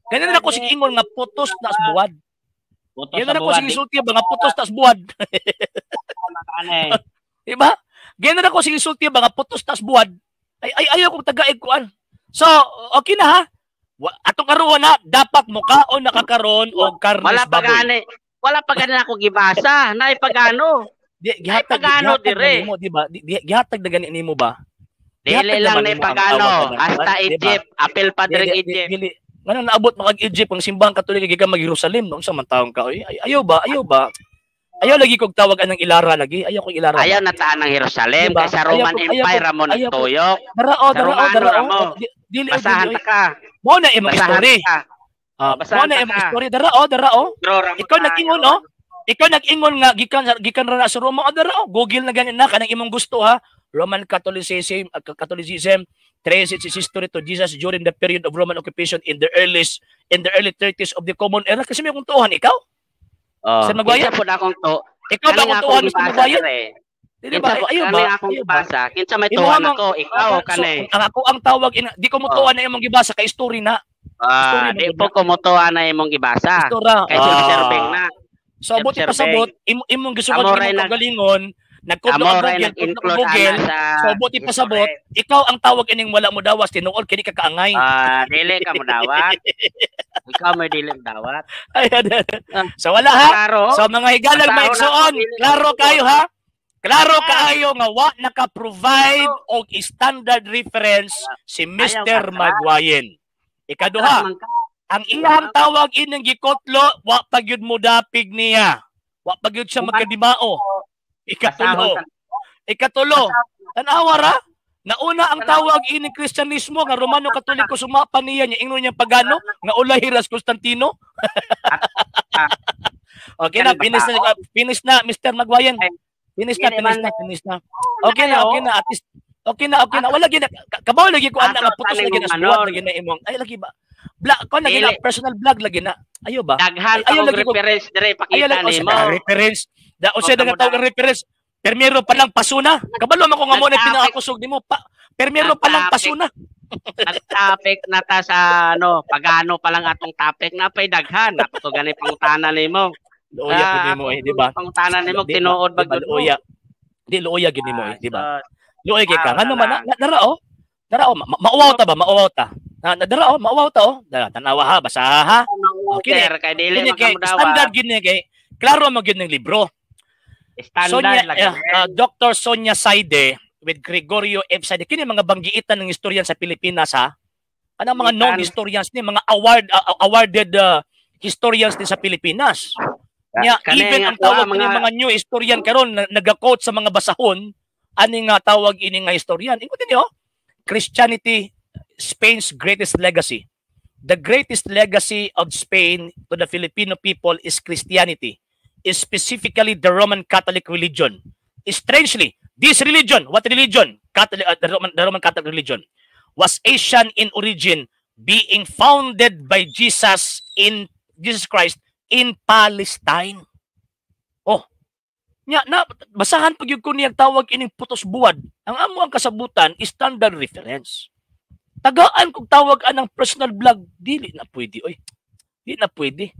Ganun na ko sige ingon nga putos na sa buwad. Putos Ganun sa na ko buwad, sige sulti ba nga putos na sa buwad. Di Di ba? Ganun na ko sige sulti ba nga putos na sa buwad. Ay ay ayaw kong tagaig kuan. So, okay na ha. Atong karuon na dapat mukaon na kakaron og karnes Wala pa baboy. gani. Wala pa gani ako gibasa. Naay pagano. Di, gihatag, Ay, pagano, gihatag na dire. nimo, di ba? Di, gihatag na gani nimo ba? Dili Gihatag lang naman ni nimo ang pagano. tawag na Hasta di ba? Egypt. Apil pa Di, direng di, di, Egypt. dili. Ngano naabot makag Egypt ang simbahang Katoliko gikan mag Jerusalem, no? Unsa man taong ka oy? Ay, ayaw ba? Ayaw ba? Ayaw lagi kog tawag anang ilara lagi. Ayaw kog ilara. Ayaw na taan ng Jerusalem Diba? kay sa Roman Ayaw Empire ra mo nagtuyok. Dara oh, Sa dara oh, Romano dara ra oh. mo. Dili, dili, Basahan oy. ta ka. Mo na imong Basahan story. ta ka. Ah, Basahan mo na ta imong ka. story. Dara oh, dara oh. Draw ra mo Ikaw ta. nag-ingon oh. Ikaw nag-ingon nga gikan gikan ra na sa Roma. Oh, dara oh. Google na gani na kanang imong gusto ha. Roman Catholicism traces its history to Jesus during the period of Roman occupation in the early 30s of the Common Era. Kasi may kung tuohan ikaw. Oh, Sir Maguire? kinsa pud akong to. Ikaw ba Kani kung nga tuohan, akong Mr. gibasa Maguire? dire. Dili ba? Kinsa Ayaw kani ba? akong Ayaw ba? gibasa? Kinsa may Imo tuwan amang- ako? Ikaw So, kani. ang ako ang tawag ina, di ko mo Oh. tuohan na imong gibasa kay story na. Ah, Story di man po ko motuwa na imong gibasa. Istorya. Kay self-serving na. So buti Self-serving. pasabot imong gisukat Amo ray imong kagalingon, nagkudlo Amo ang ray Google, kudlo ang nag-include Google. ana sa So buti pasabot, ikaw ang tawag ining wala mo dawas tinuod kini ka kaangay. Ah, dili ka mo dawat. Ikaw may dili mo dawat. Ayan. So wala ha. Klaro. So mga higalang Basahon maigsoon, ako, dili klaro ka kayo ha. Klaro Ah. kaayo nga wa naka-provide og standard reference si Mr. Ayaw ka, Magwayen. Ikaduha, Man ka. ang iyang tawag ining gikotlo, wa pa gyud mo dapig niya. Wa pa gyud siya magkadimao. Ikatulo, Basahon sa ikatulo, tanawa ra. Nauna ang tawag ining Kristyanismo nga Romano Katoliko sumapa niya niya ingnon niya pagano nga ulahi ras Constantino. Okay na, finish na, finish na, Mr. Magwayan. Finish na, finish na, finish na. Okay na, okay na, at least okay na, okay na. Wala gyud kabaw lagi ko ana nga putos lagi na squad lagi na imong. Ay lagi ba? Bla, ko lagi na personal vlog lagi na. Ayo ba? Daghan Ayaw og lagi ko- reference dire Ayo pakita lagi ko nimo. sa reference. Da unsay Huwag ka nga tawag ang reference? Permiro pa lang pasuna. Kabalo man ko nga mo na Nag-topic. pinakakusog nimo pa. Permiro pa lang Nag-topic. pasuna. Nag-topic na ta sa ano, pagano pa lang atong topic na pay daghan. Napo gani pangutana nimo. Luoya Ah, pud nimo eh, di ba? Pangutana nimo Di ba? tinuod ba Di ba, gyud mo? luoya? Di luoya gid nimo eh, di ba? Ah, Luoy kay ka. Ah, Ngano man wala na, dara oh. Dara oh, mauwaw ta ba? Mauwaw ta. Na dara oh, mauwaw ta oh. Dara tanawa ha, basa ha. Okay. Okay, kay dili Kini man kay ka modawa. standard gid ni kay klaro mo gyud ning libro. Standard Sonia, lagi. Dr. Sonia Saide with Gregorio F. Saide. Kini mga banggiitan ng historian sa Pilipinas ha. Anang mga known Giitan. historians ni mga awarded historians din sa Pilipinas. Nya Kani even nga ang tawag kuha, ini mga new historian karon na, naga-quote sa mga basahon ani nga tawag ini nga historian. Ingon din oh. Christianity, Spain's greatest legacy. The greatest legacy of Spain to the Filipino people is Christianity, is specifically the Roman Catholic religion. Strangely, this religion, what religion? Catholic, the Roman Catholic religion was Asian in origin, being founded by Jesus Christ in Palestine. Oh. Nya na basahan pag yun ko niyang tawag ining putos buwad. Ang amo ang kasabutan is standard reference. Tagaan kog tawag anang personal vlog, dili na pwede oy. Di na pwede.